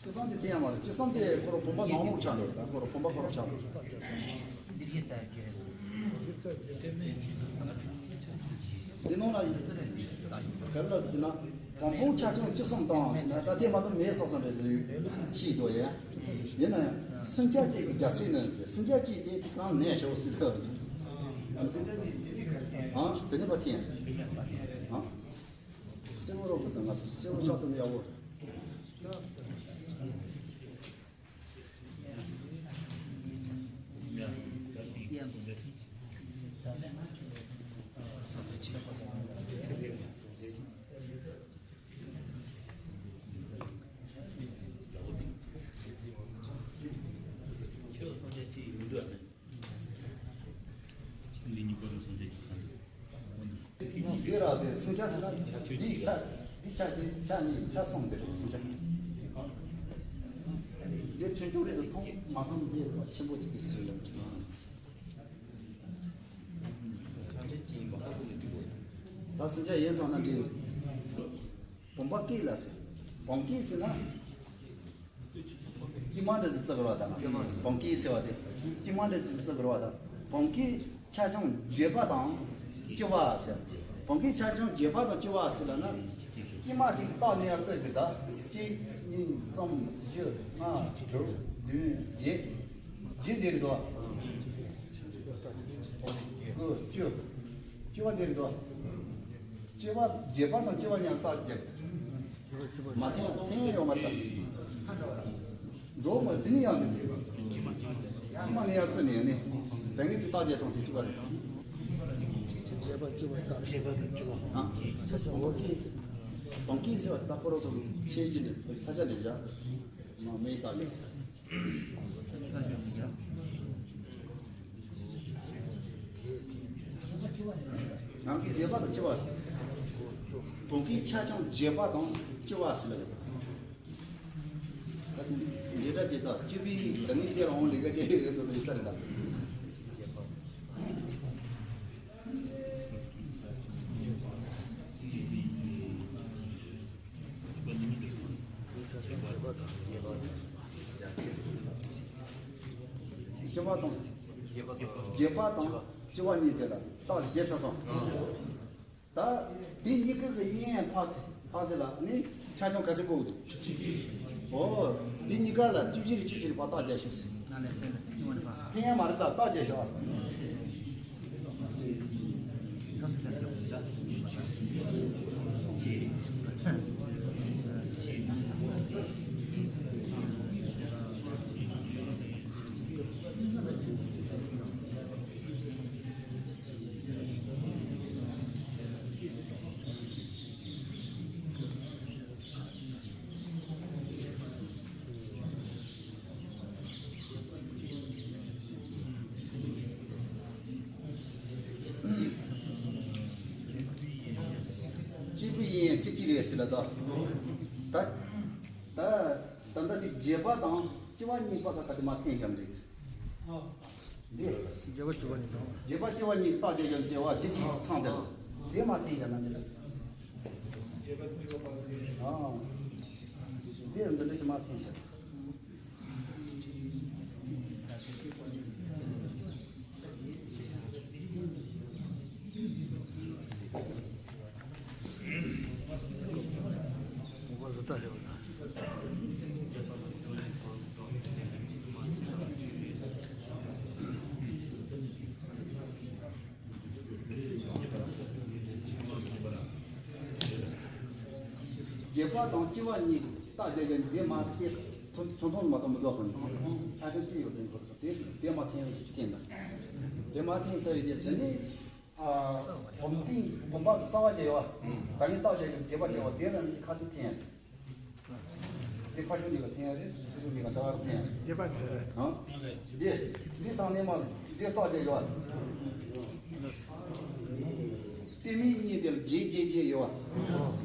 བཅུ་གསུམ་དེ་འཐེན་ཡ་མ་རེད། བཅུ་གསུམ་དེ་ཁོ་རང་བུམ་པ་ནང་ལོགས་ཆགས་འགྲོ། ད་ཁོ་རང་བུམ་པ་ཁོ་རང་ཆགས་འགྲོ། འདི་ནང་ལ་ག་རེ་ལབ་ཟེར་ན། བུམ་པ་ཆ་ཆུང་བཅུ་གསུམ་དང་ཟེར་ན་ད་དེ་མ་གཏོགས་མེད་སོགས་སམ་རེད་ཟེར་ཤེས་འདུག་ཡ། ཡིན་ན་ཡང་སུམ་ཆ་གཅིག་གི་རྒྱ་སེ་ནི་ཟེར། སུམ་ཆ་གཅིག་དེ་གང་ནས་ཤོག་ཟེར་ལབ། ཨ་དེ་ནས་པ་ཐེན། ཨ། སེ་བོ་རོགས་ཀྱི་དང་ང་ཚོ་སེ་བོ་ཆགས་དོན་ཡག་པོ། འདི་གཉིས་པོ་ལ་སུམ་ཆ་གཅིག་ག་འདུག་འདི་ར་དེ་སུམ་ཆ་ཟེར་ན་འདི་ཆ་འདི་ཆ་གཅིག་ཆ་གཉིས་ཆ་གསུམ་དེ་རེད་སུམ་ཆ། འདི་ ཆོས་ཕྱོགས་རེད་དུ་མཐོང་མ་མཐོང་དེ་ཆེན་པོ་ཅིག་དེ་སུ་ཡོད། ད་སེམས་ཅན་ཡིན་བསམ་ན་འདི། བུམ་པ་སྐད་ལ་ཟེར། བུམ་སྐད་ཟེར་ན། དཀྱིལ་མ་འདྲ་ཟིག་བརྩི་དགོས་ར་དང་། བུམ་སྐད་ཟེར་བ་དེ། དཀྱིལ་མ་འདྲ་ཟིག་བརྩི་དགོས་ར་དང་། བུམ་སྐད་ཆ་ཆུང་བརྒྱད་པ་དང་བཅུ་པ་ཟེར། བུམ་སྐད་ཆ་ཆུང་བརྒྱད་པ་དང་བཅུ་པ་ཟེར་ལ་ན། དཀྱིལ་མ་དེ་བཏགས་ནས་ཡར་བརྩི་དགོས་ད། གཅིག་གཉིས་གསུམ་བཞི་ལྔ་དྲུག་བདུན་བརྒྱད། བརྒྱད་འདི་རེད་དོ། དགུ་བཅུ། བཅུ་པ་འདི་རེད་དོ། བཅུ་པ་བརྒྱད་པ་དང་བཅུ་པ་ཡང་རྟགས་བརྒྱབ། མ་འཐེན་འཐེན་ཡོད་མ་རེད་ད། འགྲོ་མ་འདི་ནི་ཡང་འདི་རེད། ཕྱི་མ་ནི་ཡང་བརྩི་ནས་ནི། བན་གི་དེ་རྟགས་བརྒྱབ་སོང་དེ་བཅུ་པ་རེད། བརྒྱད་པ་བཅུ་པ་རྟགས། བརྒྱད་པ་དང་བཅུ་པ། ཨ། བོང་ཀི། བོང་ཀི་ཟེར་བ་ད་ཁོ་རང་ཚོ་ཚེས་གཅིག་ནས་ས་ཆ་ལས་བཞག་མ་མེད་རྟགས་ལས། ནང་བརྒྱད་པ་དང་བཅུ་པ། བོང་ཀིའི་ཆ་ཆུང་བརྒྱད་པ་དང་བཅུ་པ་ཟེར་ལ་ཡོད། ད་ལྟ་ལས་གྲྭ་བརྒྱད་དང་བཅུ་པའི་ད་ནི་དེ་རང་ལས་ཀ་བྱེད་ཡོད་དོ་ཡིན་ས་རེད་ད། བཅུ་པ་དང་། བརྒྱད་པ་དང་བཅུ་པ་གཉིས་དེ་ལ་རྟགས་བརྒྱབ་ཚར་སོང་། ད་དེ་གཉིས་ཀ་གི་དབྱེ་ཕར་ཚེ་ཕར་ཚེ་ལ་ནི་ཆ་ཆུང་ག་ཚད་བཀོད་འདུག་ཨོ། དེ་གཉིས་ཀ་ལ་བཅུ་གཅིག་རེ་བཅུ་གཅིག་རེ་ཕར་རྟགས་བརྒྱབ་ཤོག་ཟེར། ཐེངས་མ་རེ་ད་རྟགས་བརྒྱབ་ཤོག་གཅིག་པུ་ཡིན་ཡང་གཅིག་གཅིག་རེད་ཟེར་ལ་ད། ད་ད་ད་ལྟ་དེ་བརྒྱད་པ་དང་བཅུ་པ་གཉིས་པ་ད་ག་དེ་མ་འཐེན་བཞག་འདུག་འདི། བརྒྱད་པ་བཅུ་པ་གཉིས་དང་། བརྒྱད་པ་བཅུ་པ་གཉིས་རྟགས་བརྒྱབ་ཀྱང་བརྒྱད་པ་བརྒྱད་ཅིག་ཚང་དེ་ལ། དེ་མ་འཐེན་ཀྱང་ན་འདི་ལ། ཨ། འདི་འདི་འདྲ་ཞིག་མ་འཐེན་ཤག་བརྒྱད་པ་དང་བཅུ་པ་གཉིས་རྟགས་བརྒྱབ་ཀྱང་འདི་མ་དེ་ཐུང་ཐུང་ཐུང་མ་གཏོགས་མི་འདུག་གོ་ཆ་ཆ་ཅི་ཡོད་དེ་འདུག་དེ་དེ་མ་འཐེན་ཡོད་ཀྱི་ཅི་འཐེན་ད། དེ་མ་འཐེན་ཚར་ཡོད་དེ་དེ་ནི། ཨ། བུམ་སྟེང་བུམ་པ་རྩ་བ་བརྒྱད་པ། ད་ནི་རྟགས་བརྒྱད་ཀྱི་བརྒྱད་པ་བརྒྱད་པ་དེ་ལ་ནི་ཁ་ཐུག་འཐེན། དེ་ཕར་ཕྱོགས་གཉིས་ལ་འཐེན་ཡ་རེད། ཚུར་ཕྱོགས་གཉིས་ལ་ད་བར་འཐེན་ཡ་རེད། བརྒྱད་པ་འདི་རེད། ཨ། འདི་འདི་སང་ནས་མ་འདི་རྟགས་བརྒྱད་ཡོད། ལྟེ་མིག་གཉིས་དེ་ལ་བརྒྱད་བརྒྱད་བརྒྱད་ཡོད།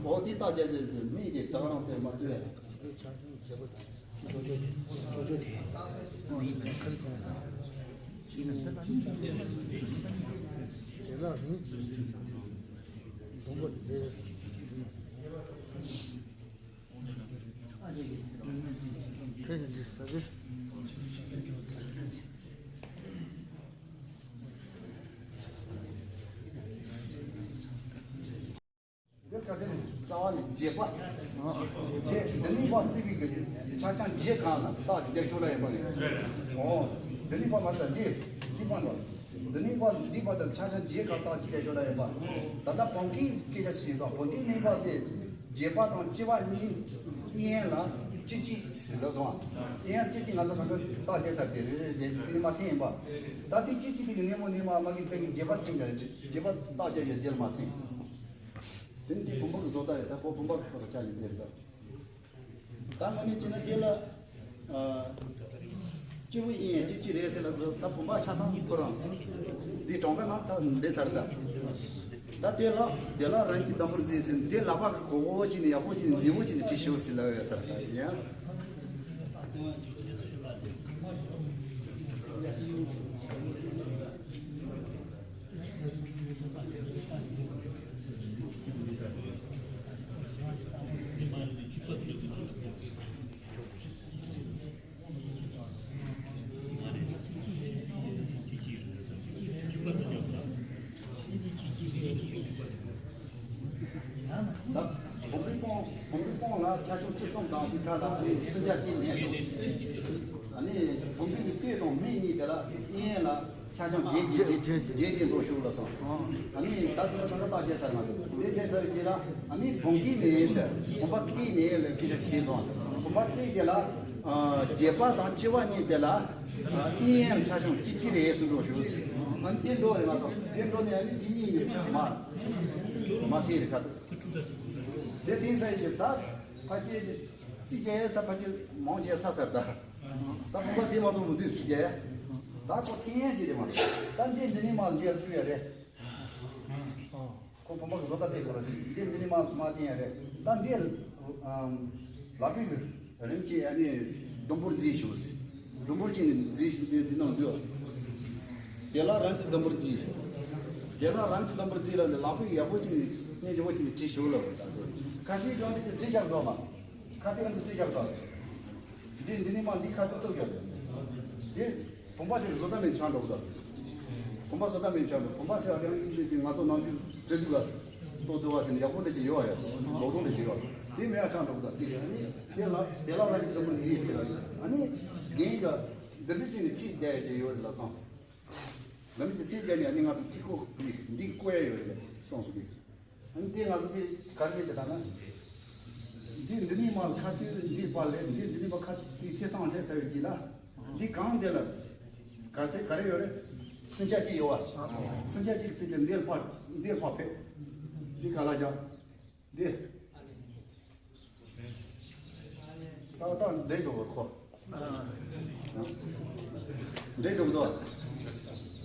འོ་འདི་རྟགས་བརྒྱད་བརྒྱད་དེ་མིག་དེ་ད་ག་རང་དེ་མ་ལྟོས་ཡ་རེད། འདིར་ཁ་སེར་རྩ་བ་ནས་བརྒྱད་པ། བརྒྱད་འདི་ནི་པ་བརྩིས་པའི་གི་ཆ་ཆ་བརྒྱད་གང་ལ་རྟགས་ཀྱི་རྒྱབ་ཤོག་ལ་ཡོད་པ་རེད། འོ། འདི་ནི་པ་མ་རེད་ད་འདི་འདི་པ་འགྲོ། འདི་ནི་པ་འདི་པ་དང་ཆ་ཆ་བརྒྱད་གང་རྟགས་ཀྱི་རྒྱབ་ཤོག་ལ་ཡོད་པ། ད་ལྟ་བོང་གིས་སྐད་ཆ་ཞིག་སོང་བོང་གིས་ནི་པ་དེ་བརྒྱད་པ་དང་བཅུ་པ་གཉིས་གཉིས་ལ་གཅིག་གཅིག་ཟེར་ལབ་སོང་། གཉིས་གཅིག་གཅིག་ང་ཚོ་གང་ག་རྟགས་རྒྱབ་ས་དེ་རེད་རེད་དེ་ནི་མ་འཐེན་ཡིན་པ། ད་དེ་གཅིག་གཅིག་དེ་གི་ནི་མོ་ནི་མ་མ་གི་ད་གི་བརྒྱད་པ་འཐེན་ཡ་རེད་བརྒྱད་པ་རྟགས་རྒྱབ་ཡ་རྒྱབ་མ་འཐེན། དེ་ནི་དེ་བུམ་པ་གི་བཟོ་ལྟ་རེད། ད་ཁོ་བུམ་པ་གི་ཁོ་ར་ཆ་ཡིན་དེ་རེད་ད། ད་ང་ནི་ཅི་ན་དེ་ལ་སྐྱེ་བོ་ཡིན་ཡང་ཅི་ཅི་རེད་ཟེར་ལ་བཟོ་ད་བུམ་པ་ཆ་ཚང་ཁོ་རང་འདི་གྲོང་པའི་ནང་ད་འདི་ཟེར་ད། ད་དེ་ལ་དེ་ལ་རང་གི་འདམ་བུར་འཛིན་ཟིན་དེ་ལ་བ་གི་གོ་གོ་ཅི་ནི་ཡག་པོ་ཅི་ནི་མཛེས་པོ་ཅི་ནི་ཅི་ཤོག་ཟེར་ལ་ཡོད་ཟེར་ད་ཡིན་ཡང་། ཆ་ཆུང་བཅུ་གསུམ་དང་དེ་ཁ་ལ་ཨ་ནི་སུམ་ཆ་གཅིག་ནས་ཤོག་ཨ་ནི་བུམ་པའི་གི་སྟོད་དང་སྨད་གཉིས་དེ་ལ་གཡས་གཡོན་ལ་ཆ་ཆུང་བརྒྱད་བརྒྱད་བརྒྱད་བརྒྱད་བརྒྱད་འགྲོ་ཤོག་ལ་སོང་། ཨ་ནི་ད་དེ་ལ་སང་ད་བརྒྱད་ཚར་མ་འདུག་དེ་བརྒྱད་ཚར་བའི་རྗེས་ལ་ཨ་ནི་བུམ་སྐེད་ནས་ཟེར་བུམ་པ་སྐེད་ནས་ལ་ཕི་ཤ་ཤེས་སོང་། བུམ་པ་སྐེད་དེ་ལ་ཨ་རྒྱས་པ་དང་ལྕི་བ་གཉིས་དེ་ལ་ཨ་གཡས་གཡོན་ཆ་ཆུང་གཅིག་གཅིག་རེ་ཟུང་འགྲོ་ཤོག་ཨ་ནི་དེ་འགྲོ་རེ་མ་སོང་། དེ་འགྲོ་ནས་ཨ་ནི་དེ་གཉིས་ནས་མ་མ་ཁེ་རེ་ཁ་ཐུག་དེ་དེང་སང་ཡིན་གྱི་ད་ཕལ་ཆེར་རྩིས་རྒྱག་ཡས་ད་ཕལ་ཆེར་མང་ཆེ་ཚར་ཚར་ད། ད་བུམ་པ་དེ་མ་གཏོགས་མི་འདུག་རྩིས་རྒྱག་ཡས། ད་ཁོ་འཐེན་ཡས་ཅིག་རེད་མ། ད་འདི་འདི་ནས་མར་འདི་ལ་བཏུས་ཡ་རེད། ཁོ་བུམ་པ་གི་བཟོ་ལྟ་དེ་ཁོ་ར་འདི་འདི་ནས་མར་མར་འཐེན་ཡ་རེད། ད་འདི་ལ་ལག་པའི་གི་རིམ་གྱིས་ཨ་ནི་ཟླུམ་པོར་བརྫིས་ཞུ། ཟླུམ་པོར་བྱས་ནས་བརྫིས་ཞུ་འདི་འདི་ནང་འདུག་དེ་ལ་རང་གི་ཟླུམ་པོར་བརྫིས་ཞུ། དེ་ལ་རང་གི་ཟླུམ་པོར་བརྫིས་ལ་ནི་ལག་པའི་ཡག་པོ་བྱས་ནས་སྙིང་རྗེ་པོ་བྱས་ནས་བྲིས་ཞུ་ལ་བུ་ད་འདུག་ཁ་ཤས་ཀྱང་འདི་ཅི་བྲིས་རྒྱག་འདུག་མ། ཁ་གཏད་འདི་བྲིས་རྒྱག་འདུག་འདི་འདི་ནི་མ་འདི་ཁ་གཏད་གཏུབ་རྒྱག་འདི། བུམ་པ་དེ་བཟོ་ལྟ་མེད་ཆགས་འགྲོ་གི་འདུག་བུམ་པ་བཟོ་ལྟ་མེད་ཆགས་འགྲོ། བུམ་པ་ཟེར་བ་དེ་ཡང་ཡིན་ཟེར་གྱི་ང་ཚོ་ནང་རྒྱུན་བྲིས་འདུག་ག་ལྟོ་བསྡུ་བ་ཟེར་ནས་ཡག་པོ་འདྲ་ཅིག་ཡོད་ཡ། ལོག་ལོག་འདྲ་ཅིག་ཡོད། དེ་མེད་ཡ་ཆགས་འགྲོ་གི་འདུག་དེ་ཨ་ནི་དེ་ལ་དེ་ལ་རང་གི་ཟླུམ་པོར་བརྫིས་ཟེར་བ་ཨ་ནི་རྒན་གྱིས་འདི་འདྲ་བྱས་ནས་ཚིག་རྒྱག་ཡ་ཅིག་ཡོད་རེད་ལབ་སོང་། འདི་འདྲ་བྱས་ཚིག་རྒྱག་ནས་ཨ་ནི་ང་ཚོ་ཐིག་ཁོག་འདི་བརྐོ་ཡ་ཡོད་རེད་ལབ་སོང་ཟེར་གི། ཨ་ནི་དེ་ང་ཚོ་དེ་ག་རེ་རེད་ལྟ་ན། འདི་འདི་ནས་མར་ཁ་ཐུག་འདི་བར་ལས་འདི་འདི་ནས་མར་ཁ་ཐུག་དེ་ཐེ་ཚང་ལས་ཚར་བའི་རྗེས་ལ། འདི་གང་འདི་ལ། ག་ཚད་ག་རེ་ཡོད་རེད། སུམ་ཆ་གཅིག་ཡོད་བ། སུམ་ཆ་གཅིག་ཚིག་དེ་འདི་ལ་ཕར་འདི་ལ་ཕར་ཕེབས། འདི་ག་ལ་བཞག་འདི། ཏག་ཏག་འདྲེས་འགྲོ་བར་ཁོ། འདྲེས་འགྲོ་གི་འདུག་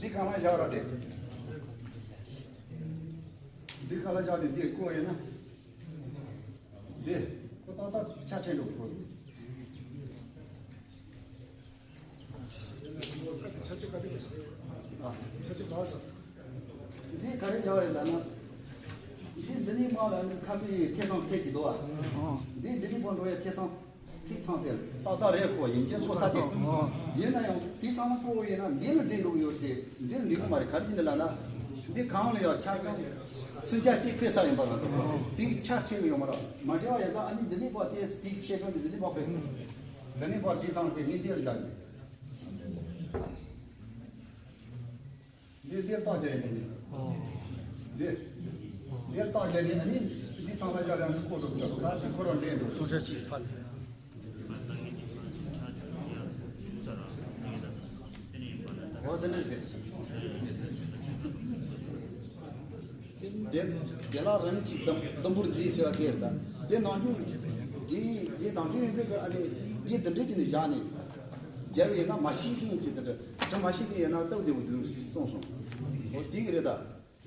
འདི་གང་ལ་བཞག་ར་དེ། འདི་གང་ལ་བཞག་དེ་འདི་བརྐོས་ཡིན་ན། འདི་ཁོ་ཏག་ཏག་ཆ་ཆེན་འགྲོ་གི་ཁོ། ཆ་ཆེ་ག་དེ་ཆ་ཆེ་ག་ཆ། འདི་ག་རེ་བྱ་བ་ཡིན་ལབ་ན། འདི་འདི་ནས་མར་ལ་ནི་ཁ་པའི་ཐེ་ཚང་ཐེ་ཅིག་འདུག་བ། འདི་འདི་ནས་མར་འགྲོ་ཡ་ཐེ་ཚང་། ཐིག་ཚང་དེ་ཏག་ཏག་རེད་ཁོ་ཡིན་གྱི་ཁོ་ས་དེ། ཡིན་ན་ཡང་དེ་ཚང་མ་བརྐོས་ཡིན་ན་འདི་ལ་འདྲེས་འགྲོ་གི་ཡོད་དེ་འདི་ལ་འདྲེས་གི་མ་རེད། ག་རེ་བྱས་འདི་ལབ་ན། འདི་གང་ལ་ཡང་ཆ་ཚང་། སུམ་ཆ་གཅིག་ཕེབས་ས་ཡིན་པ་ང་ཚོ། དེ་ཆ་ཆེ་གི་ཡོད་མ་རེད། མ་འདྲེས་པ་ཡིན་ཙང་ཨ་ནི་འདི་ནས་པ་དེ་དེ་ཤེས་ཚང་འདི་འདི་ནས་པ་ཕེབས། འདི་ནས་པ་དེ་ཚང་ཕེབས་ངས་འདི་ལ་བཞག་ཡོད། འདི་འདིར་བཏགས་རྒྱ་ཡིན། འདི། འདིར་བཏགས་རྒྱ་ཡིན་ནི་འདི་ཚང་མ་རྒྱ་རང་གི་ཁོ་ཚོ་ཚོ་ག་དེ་ཁོ་རང་འདྲེན་འགྲོ་སུམ་ཆ་གཅིག་ཕ། འོ་དེ་ནི་དེ། དེ་དེ་ལ་རིམ་གྱིས་ཟླུམ་ཟླུམ་པོར་འཛིན་ཟེར་བ་དེ་རེད་ད། དེ་ནང་རྒྱུ་དེ་དེ་ནང་རྒྱུ་ཡིན་པའི་གི་ཨ་ནི་དེ་འདི་འདྲས་ཀྱི་ནི་བཞག་ནས་རྒྱབ་ཡིན་ན་མ་ཤེས་མཁན་གྱི་དེ་འདྲ་དེ་མ་ཤེས་མཁན་ཡིན་ན་སྟབས་བདེ་པོ་འདུག་གསུངས་སོང་། འོ་དེ་གི་རེད་ད།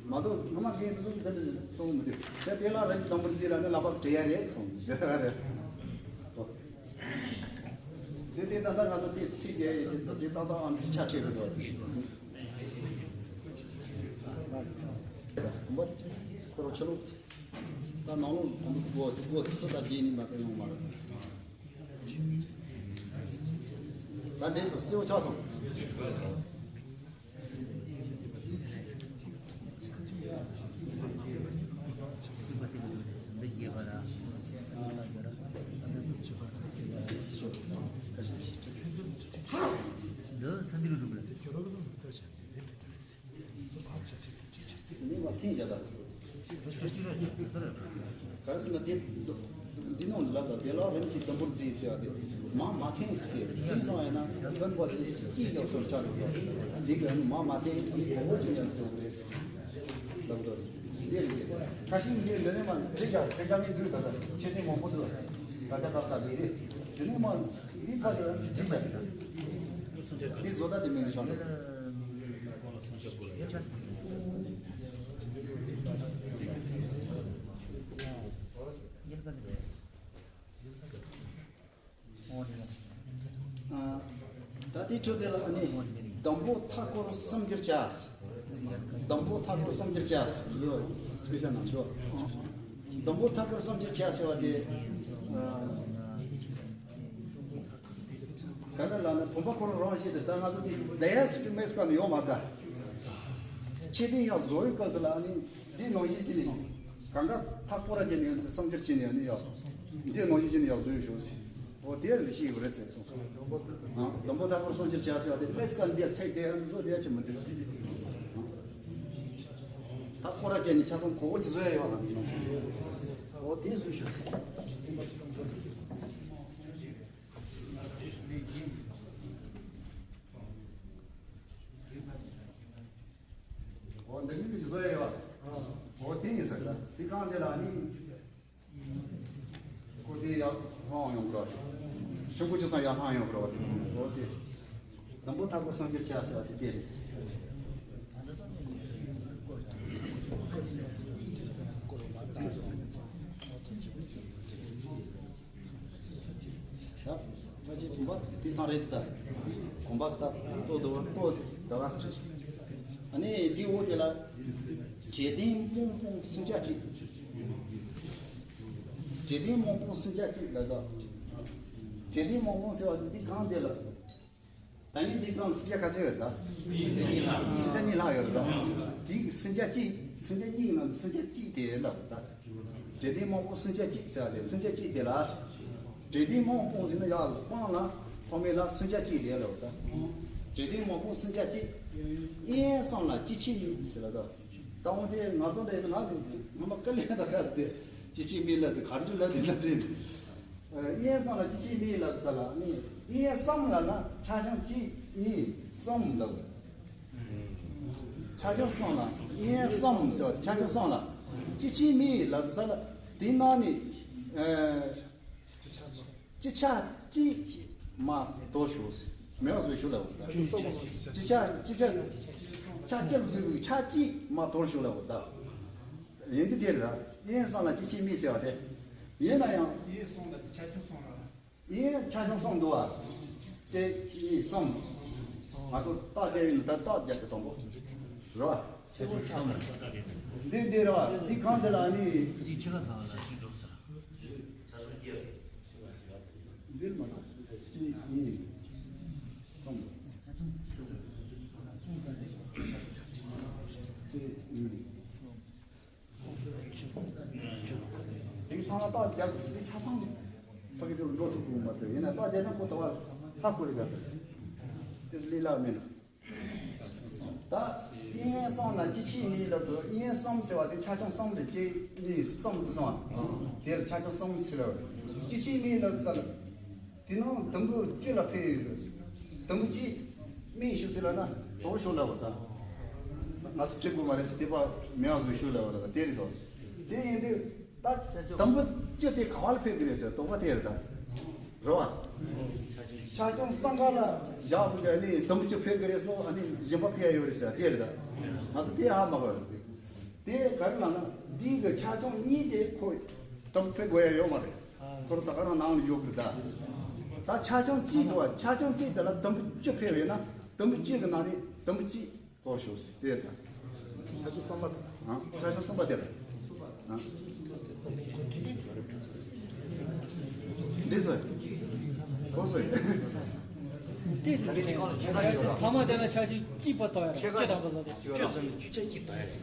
མ་གཏོགས་ངོ་མ་རྒན་དེ་ཚོ་དེ་འདྲ་གསུངས་མི་འདུག་དེ་དེ་ལ་རིམ་གྱིས་ཟླུམ་པོར་འཛིན་ལ་ནི་ལག་པ་བྲེག་ཡ་རེད་གསུངས་དེ་ལ་རེད། འོ། དེ་དེ་ད་ལྟ་ང་ཚོ་དེ་ཚིག་རྒྱག་ཡས་ཀྱི་ཚོ་དེ་ཏག་ཏག་ཨང་ཅིག་ཆ་ཁྲིད་རེད་འགྲོ། ཁོ་རང་ཕྱི་ལོགས་ད་ནང་ལོགས་གོམ་པ་སྒོ་སྒོ་དེ་སུ་ད་རྗེས་ནི་མ་གཏོགས་ཡོང་མ་རེད། ད་འདྲེས་སོང་སེའུ་ཆགས་སོང་། འདི་ས་འདི་རུ་འགྲོ་གི་ལ། ནི་མ་ཐེངས་བཞག་ད། ག་རེ་ཟེར་ན་དེ་འདི་ནང་ལ་ད་དེ་ལ་རིམ་གྱིས་ཟླུམ་པོར་འཛིན་ཟེར་བ་དེ་མ་མ་ཐེངས་ཟེར་དེ་ཐེངས་སོང་ཡ་ན་སྟོན་པ་དེ་སྐྱིད་ཡག་སོར་ཆགས་འགྲོ་གི་འདི་གི་ནི་མ་མ་ཐེངས་ནི་གོ་བོ་ཅི་ཉར་སོང་རེད་ལབ་འགྲོ། འདི་རེད་དེ་ཁ་ཤས་འདི་འདི་ནས་མ་འདི་རྒྱ་དེ་རྒྱ་མི་འདུག་ད་ད་ཆེ་ནི་མང་པོ་འདུག་ད་ཆ་ཁ་ཁ་འདི་རེད། དེ་ནས་མ་འདི་ཕ་དེ་རང་གི་འདི་རྒྱ་འདི་བཟོ་ལྟ་དེ་མིན་འདི་ཆོག་ནི། ད་ལྟའི་ཁྲོད་དེ་ལ་ནི་ཟླུམ་པོ་མཐའ་སྐོར་སུམ་འགྱུར་བྱ། ཟླུམ་པོ་མཐའ་སྐོར་སུམ་འགྱུར་བྱ་ཡོད། དཔེ་ཆ་ནང་འདུག་ཟླུམ་པོ་མཐའ་སྐོར་སུམ་འགྱུར་བྱ་ཟེར་བ་དེ། ག་རེ་ལབ་ན་བུམ་པ་ཁོ་རང་རང་བཞིན་དེ་ད་ང་ཚོ་དེ་ལྡན་ཡ་ཟེར་གྱི་མེད་སྐབས་ནས་ཡོད་མ་རེད་ད། ཆེ་ལྡན་ཡང་བཟོ་ཡི་སྐབས་སུ་ལ་ནི་འདི་ནང་བཞིན་གྱི་ནི་གང་ག་མཐའ་སྐོར་ར་གྱི་ནི་སུམ་འགྱུར་བྱས་ནས་ནི་ཡོད། འདི་ནང་བཞིན་བྱས་ནས་ཡར་བཟོས་ཤོག་ཟེར། འོ་དེ་ལ་ཤེས་ཡོད་རེད་ཟེར་གསུངས་སོང་། ཨ། དང་པོ་མཐའ་སྐོར་གསུམ་ཕྱིར་བྱ་ཟེར་བ་དེ་དཔེ་སྐབས་འདིར་ཐད་དེ་ཨ་ནི་བཟོ་དེ་ཡ་ཆེ་མི་འདུག་མཐའ་སྐོར་ར་བྱས་ནས་ཆ་ཚང་གོ་བོ་ཅི་བཟོ་ཡ་ཡོད་ལ་ནི། འོ་དེ་བཟོས་ཤོག་ཟེར། འོ་འདི་མིན་གྱི་བཟོ་ཡ་ཡོད། འོ་དེ་ཡིན་ཟེར་ལ་དེ་གང་དེ་ལ་ནི། ཁོ་དེ་ཡར་ལྷང་ཡོང་གི་རེད། ཆུང་ཀུ་ཅུང་ཙམ་ཡར་ལྷང་ཡོང་གི་རེད་པ། དེ་འོ་དེ། དང་པོ་མཐའ་སྐོར་གསུམ་ཕྱིར་བྱ་ཟེར་བ་དེ་དེ་རེད། ཤ། ཕལ་ཆེར་གོམ་པ་དེ་ཙམ་རེད་ད། གོམ་པ་ད་ལྟོ་དུ་ལྟོ་ད་ག་ས་རེད། ཨ་ནི་འདི་འོག་དེ་ལ། བྲེ་ལྡན་དམག་དཔུང་སུམ་བརྒྱ་གཅིག་བྲེ་ལྡན་དམག་དཔུང་སུམ་བརྒྱ་གཅིག་ལ་ད། བྲེ་ལྡན་དམག་དཔུང་ཟེར་བ་འདི་གང་དེ་ལ། ད་ནི་འདི་གང་སུམ་བརྒྱ་ག་ཚོད་ཡོད་ད། སུམ་བརྒྱ་གཉིས་ལྷག་ཡོད་རེད་ད། དེ་སུམ་བརྒྱ་གཅིག་སུམ་བརྒྱ་གཉིས་ཀྱི་ནང་དུ་སུམ་བརྒྱ་གཅིག་དེ་ལབ་ད། བྲེ་ལྡན་དམག་དཔུང་སུམ་བརྒྱ་གཅིག་ཟེར་བ་དེ་སུམ་བརྒྱ་གཅིག་དེ་ལ། བྲེ་ལྡན་དམག་དཔུང་ཟེར་ན་ཡར་ལ་དཔངས་ལ་ཐོག་མེད་ལ་སུམ་བརྒྱ་གཅིག་རེད་ལབ་ད། བྲེ་ལྡན་དམག་དཔུང་སུམ་བརྒྱ་གཅིག་གཡས་གསུམ་ལ་སྤྱི་ཆིངས་གཉིས་ཟེར་ལབ་ད། ད་འོ་དེ་ང་ཚོ་འདྲ་ཡིན་ན་ང་དེ་ངོ་མ་དཀའ་ལས་ད་ག་ཟེར་དེ་སྤྱི་ཆིངས་གཉིས་ལབ་དེ་ག་འདྲ་ལབ་དེ་ལབ་དེ། གཡས་གསུམ་ལ་སྤྱི་ཆིངས་གཉིས་ལབ་ས་ལ་ནི་གཡས་གསུམ་ལ་ན་ཆ་ཆུང་གཅིག་གཉིས་གསུམ་ལབ། ཆ་ཆུང་གསུམ་ལ་གཡས་གསུམ་ཟེར་བ་དེ་ཆ་ཆུང་གསུམ་ལ་སྤྱི་ཆིངས་གཉིས་ལབ་ས་ལ་དེ་ནང་ནི། སྤྱི་ཆ་གཅིག་མ་དོར་ཞུ། མེད་པ་བཟོས་ཞུ་ལབ་པ་དང་། སྤྱི་ཆ་སྤྱི་ཆ་ཆ་གཅིག་དགོས་པའི་ཆ་གཅིག་མ་དོར་ཞུ་ལབ་པ་དང་། ཡིན་གྱི་དེ་རེད། གཡས་གསུམ་ལ་སྤྱི་ཆིངས་གཉིས་ཟེར་བ་དེ། ཡིན་ན་ཡང་། གཡས་གསུམ་ལ་ཆ་ཆུང་གསུམ་རེད། གཡས་ཆ་ཆུང་གསུམ་འདུག་བ། གཅིག་གཉིས་གསུམ། ང་ཚོ་རྟགས་བརྒྱབ་ཡིན་ན་ད་རྟགས་བརྒྱབ་ཀྱི་དང་པོ། རེད་བ། འདི་འདི་རེད་བ། འདི་གང་དེ་ལ་ནི། འདིར་མ་གཏོགས་གཅིག་གཉིས་གསུམ། གཅིག་གཉིས། དེང་སང་ལ་རྟགས་རྒྱབ་དགོས་ཟེར་དེ་ཆ་ཚང་ཕ་གི་དེ་རུ་འགྲོ་ཐུབ་ཀྱི་མ་རེད། ཡིན་ན་རྟགས་རྒྱབ་ན་ཁོ་ད་བར་ཧ་གོ་རེ་དགའ་ས་རེད། དེ་ལས་སླ་མིན་འགྲོ། ད་གཡས་གསུམ་ལ་སྤྱི་ཆིངས་གཉིས་ལབ་དུས་གཡས་གསུམ་ཟེར་བ་དེ་ཆ་ཆུང་གསུམ་རེད། གཅིག་གཉིས་གསུམ་ཟེར་སོང་བ། དེ་ལ་ཆ་ཆུང་གསུམ་ཟེར་ལ། སྤྱི་ཆིངས་གཉིས་ལབ་ས་ལ། དེ་ནང་དུམ་བུ་བཅུ་ལ་ཕེབས་ཡོད་གི། དུམ་བུ་གཅིག་མིན་ཞུ་ཟེར་ལ་ན་དོགས་ཞུ་ལབ་པ་དང་། ང་ཚོ་ཁྲིད་དགོས་མ་རེད་ཟེར་དེ་པ་མེད་པ་བཟོས་ཞུ་ལབ་པ་དང་དེ་རེད་དོ། དེ་ཡིན་དུས་ད་དུམ་བུ་བཅུ་དེ་ག་བ་ལ་ཕེབས་ཀྱི་རེད་ཟེར་དོགས་པ་དེ་རེད་ད། རེད་བ། ཆ་ཆུང་གསུམ་ཀ་ལ་བཞག་པ་ལ་ནི་དུམ་བུ་བཅུ་ཕེབས་ཀྱི་རེད་སོ། ཨ་ནི་གཞན་པ་ཕེབས་ཡ་ཡོད་རེད་ཟེར་དེ་རེད་ད། ང་ཚོ་དེ་ཧ་མ་གོ་རེད། དེ་ག་རེ་ལབ་ན་འདི་གི་ཆ་ཆུང་གཉིས་དེ་ཁོ་དུམ་བུ་ཕེབས་དགོས་ཡ་ཡོད་མ་རེད། ཁོ་རང་ད་ག་རང་ནང་ལ་ཡོད་གི་ད། ད་ཆ་ཆུང་གཅིག་འདུག་བ། ཆ་ཆུང་གཅིག་དེ་ལ་དུམ་བུ་བཅུ་ཕེབས་ཡོད་ན་དུམ་བུ་གཅིག་གི་ནང་ནས་དུམ་བུ་གཅིག་དོགས་ཞུ་ཟེར་དེ་ད། ཆ་ཆུང་གསུམ་པ་དེ། ཨ། ཆ་ཆུང་གསུམ་པ་དེ་ལ། ཨ། འདི་ཟེར། གོ་ཟེར། དེ་ཆ་ཆུང་ཐ་མ་དེ་ལ་ཆ་ཆུང་གཅིག་པ་དོགས་ཡ་རེད། བཅུ་དང་པོ་ཟེར་དེ། བཅུ་ཟེར་ནས་བཅུ་ཆ་གཅིག་དོགས་ཡ་རེད།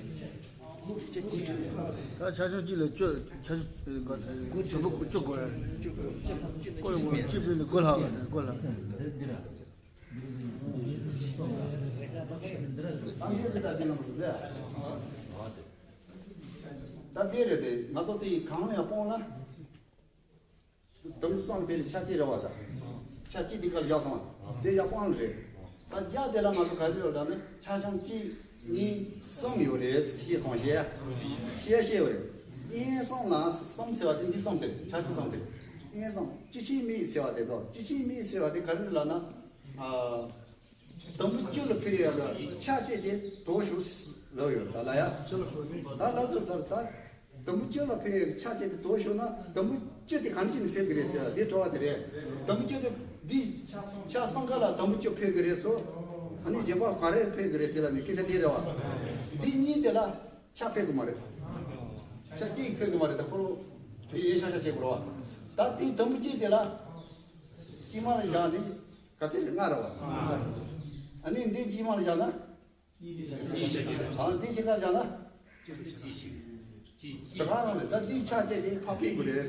ད་ཆ་ཆུང་གཅིག་ལ་བཅུ་ཆ་ཆུང་ག་ཚད་དུམ་བུ་བཅུ་དགོས་ཡ་རེད། བཅུ་དགོས་ཡ་རེད། བཅུ་ཕུལ་ནས་དགུ་ལྷག་དགུ་ལྷག་ད་འདི་རེད་དེ་ང་ཚོ་དེ་གང་ཡང་སྤོང་ན། དུམ་གསུམ་དེ་ནི་ཆ་གཅིག་རེད་བ་ད། ཆ་གཅིག་འདི་གར་བཞག་སོང་། དེ་ཡག་པོ་ཨང་རེད། ད་རྒྱ་དེ་ལ་ང་ཚོ་ག་ཚོད་ཡོད་ལབ་ན་ཆ་ཆུང་གཅིག་གཉིས་གསུམ་ཡོད་རེད་ཤེས་སོང་ཤེས། ཤེས་ཤེས་ཡོད་རེད། གཡས་གསུམ་ལ་གསུམ་ཟེར་བ་དེ་འདི་གསུམ་དེ་ཆ་ཆུང་གསུམ་དེ། གཡས་གསུམ་སྤྱི་ཆིངས་གཉིས་ཟེར་བ་དེ་དོ། སྤྱི་ཆིངས་གཉིས་ཟེར་བ་དེ་ག་རེ་ལབ་ན། ཨ། དུམ་བུ་བཅུ་ལ་ཕེབས་ཡ་ལ་ཆ་བཅད་དེ་དོགས་ཞུ་ལབ་ཡོད་ད་ལ་ཡ། ད་ལ་ཚོ་ཚར་ད། དུམ་བུ་བཅུ་ལ་ཕེབས་ཡ་ཆ་བཅད་དེ་དོགས་ཞུ་ན་དུམ་བུ་བཅུ་དེ་གང་ཅི་ནས་ཕེབས་ཀྱི་རེད་ཟེར་ཡ་དེ་དྲི་བ་དེ་རེད། དུམ་བུ་བཅུ་དེ་འདི་ཆ་གསུམ་ཀ་ལ་དུམ་བུ་བཅུ་ཕེབས་ཀྱི་རེད་སོ། ཨ་ནི་གཞན་པ་ག་རེ་ཕེབས་ཀྱི་རེད་ཟེར་ལ་ནི་སྐད་ཆ་དེ་རེད་བ། འདི་གཉིས་དེ་ལ་ཆ་ཕེབས་ཀྱི་མ་རེད། ཆ་གཅིག་ཕེབས་ཀྱི་མ་རེད། ད་ཁོ་རང་དེ་ཡན་ཤ་ཤ་བྱེད་དགོས་རེད་བ། ད་དེ་དུམ་བུ་གཅིག་དེ་ལ་དཀྱིལ་མ་ལ་བཞག་ནི། ག་ཚད་རེད། ལྔ་རེད་བ། ཨ་ནི་འདི་དཀྱིལ་མ་ལ་བཞག་ན། ཨ་འདི་ཕྱེད་ཀ་བཞག་ན། ད་ག་རང་རེད། ད་འདི་ཆ་བཅད་དེ་ཕར་ཕེབས་དགོས་རེད།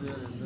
བཟོ་ཡ་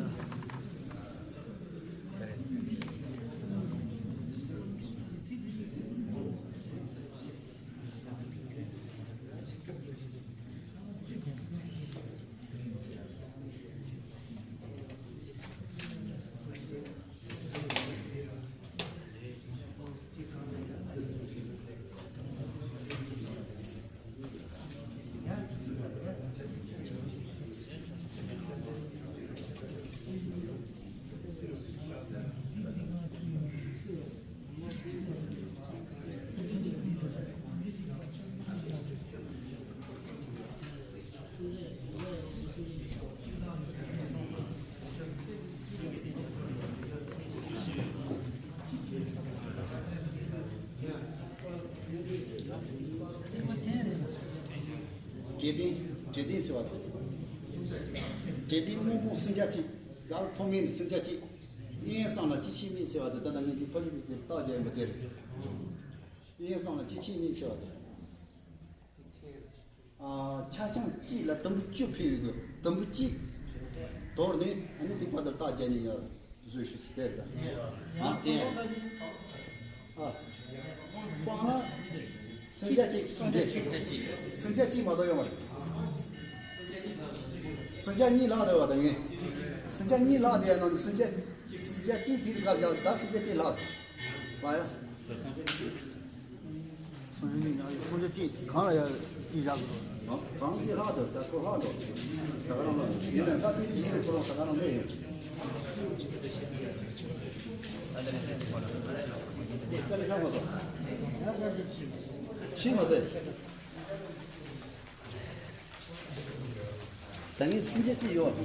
རེད་འདི། བྲེ་ལྡན། བྲེ་ལྡན་ཟེར་བ་དེ། བྲེ་ལྡན་སྨུག་པོ་སུམ་བརྒྱ་གཅིག། ག་ལ་ཐོགས་མེད་ནི་སུམ་བརྒྱ་གཅིག། གཡས་གཡོན་གསུམ་ལ་གཅིག་ཆད་མེད་ཟེར་བ་དེ། ད་ལྟ་ངས་འདི་ཕ་གི་འདི་རྟགས་རྒྱག་ཡིན་པ་དེ་རེད། གཡས་གཡོན་གསུམ་ལ་གཅིག་ཆད་མེད་ཟེར་བ་དེ། ཨ། ཆ་ཆང་གཅིག་ལ་དུམ་བུ་བཅུ་ཕུལ་ཡོད་གི། དུམ་བུ་གཅིག་དོར་ནས། ཨ་ནི་དེ་བར་དུ་རྟགས་རྒྱག་ནས་ཡར་བཟོས་ཤིག་ཟེར་ད། ཨ། དེ་ཡང་། ཨ། སྤང་ལ་སུམ་བརྒྱ་གཅིག། སུམ་བརྒྱ་གཅིག། སུམ་བརྒྱ་གཅིག་མ་གཏོགས་ཡོད་མ་རེད། སུམ་བརྒྱ་གཉིས་ལྷག་བསྡད་པ་དང་ངས། སུམ་བརྒྱ་གཉིས་ལྷག་བསྡད་ཡ་ནང་ནས་སུམ་བརྒྱ། སུམ་བརྒྱ་གཅིག་དེའི་སྐབས་བཞག་ད་སུམ་བརྒྱ་གཅིག་ལྷག་བ་ཡ། སུམ་བརྒྱ་གཅིག་གང་ལ་ཡ་གཅིག་བཞག་དགོས། གང་གཅིག་ལྷག་འདུག་ད་ཁོ་ལྷག་འགྲོ། ད་ག་རང་ལ་ཡིན་ནའི་ད་དེ་དེའི་ཁོ་རང་ད་ག་རང་ལས་ཡིན། དེ་དཀའ་ལས་ཁག་མ་སོང་། ཤི་མ་ཟེར། ད་ངས་སུམ་བརྒྱ་གཅིག་ཡོད།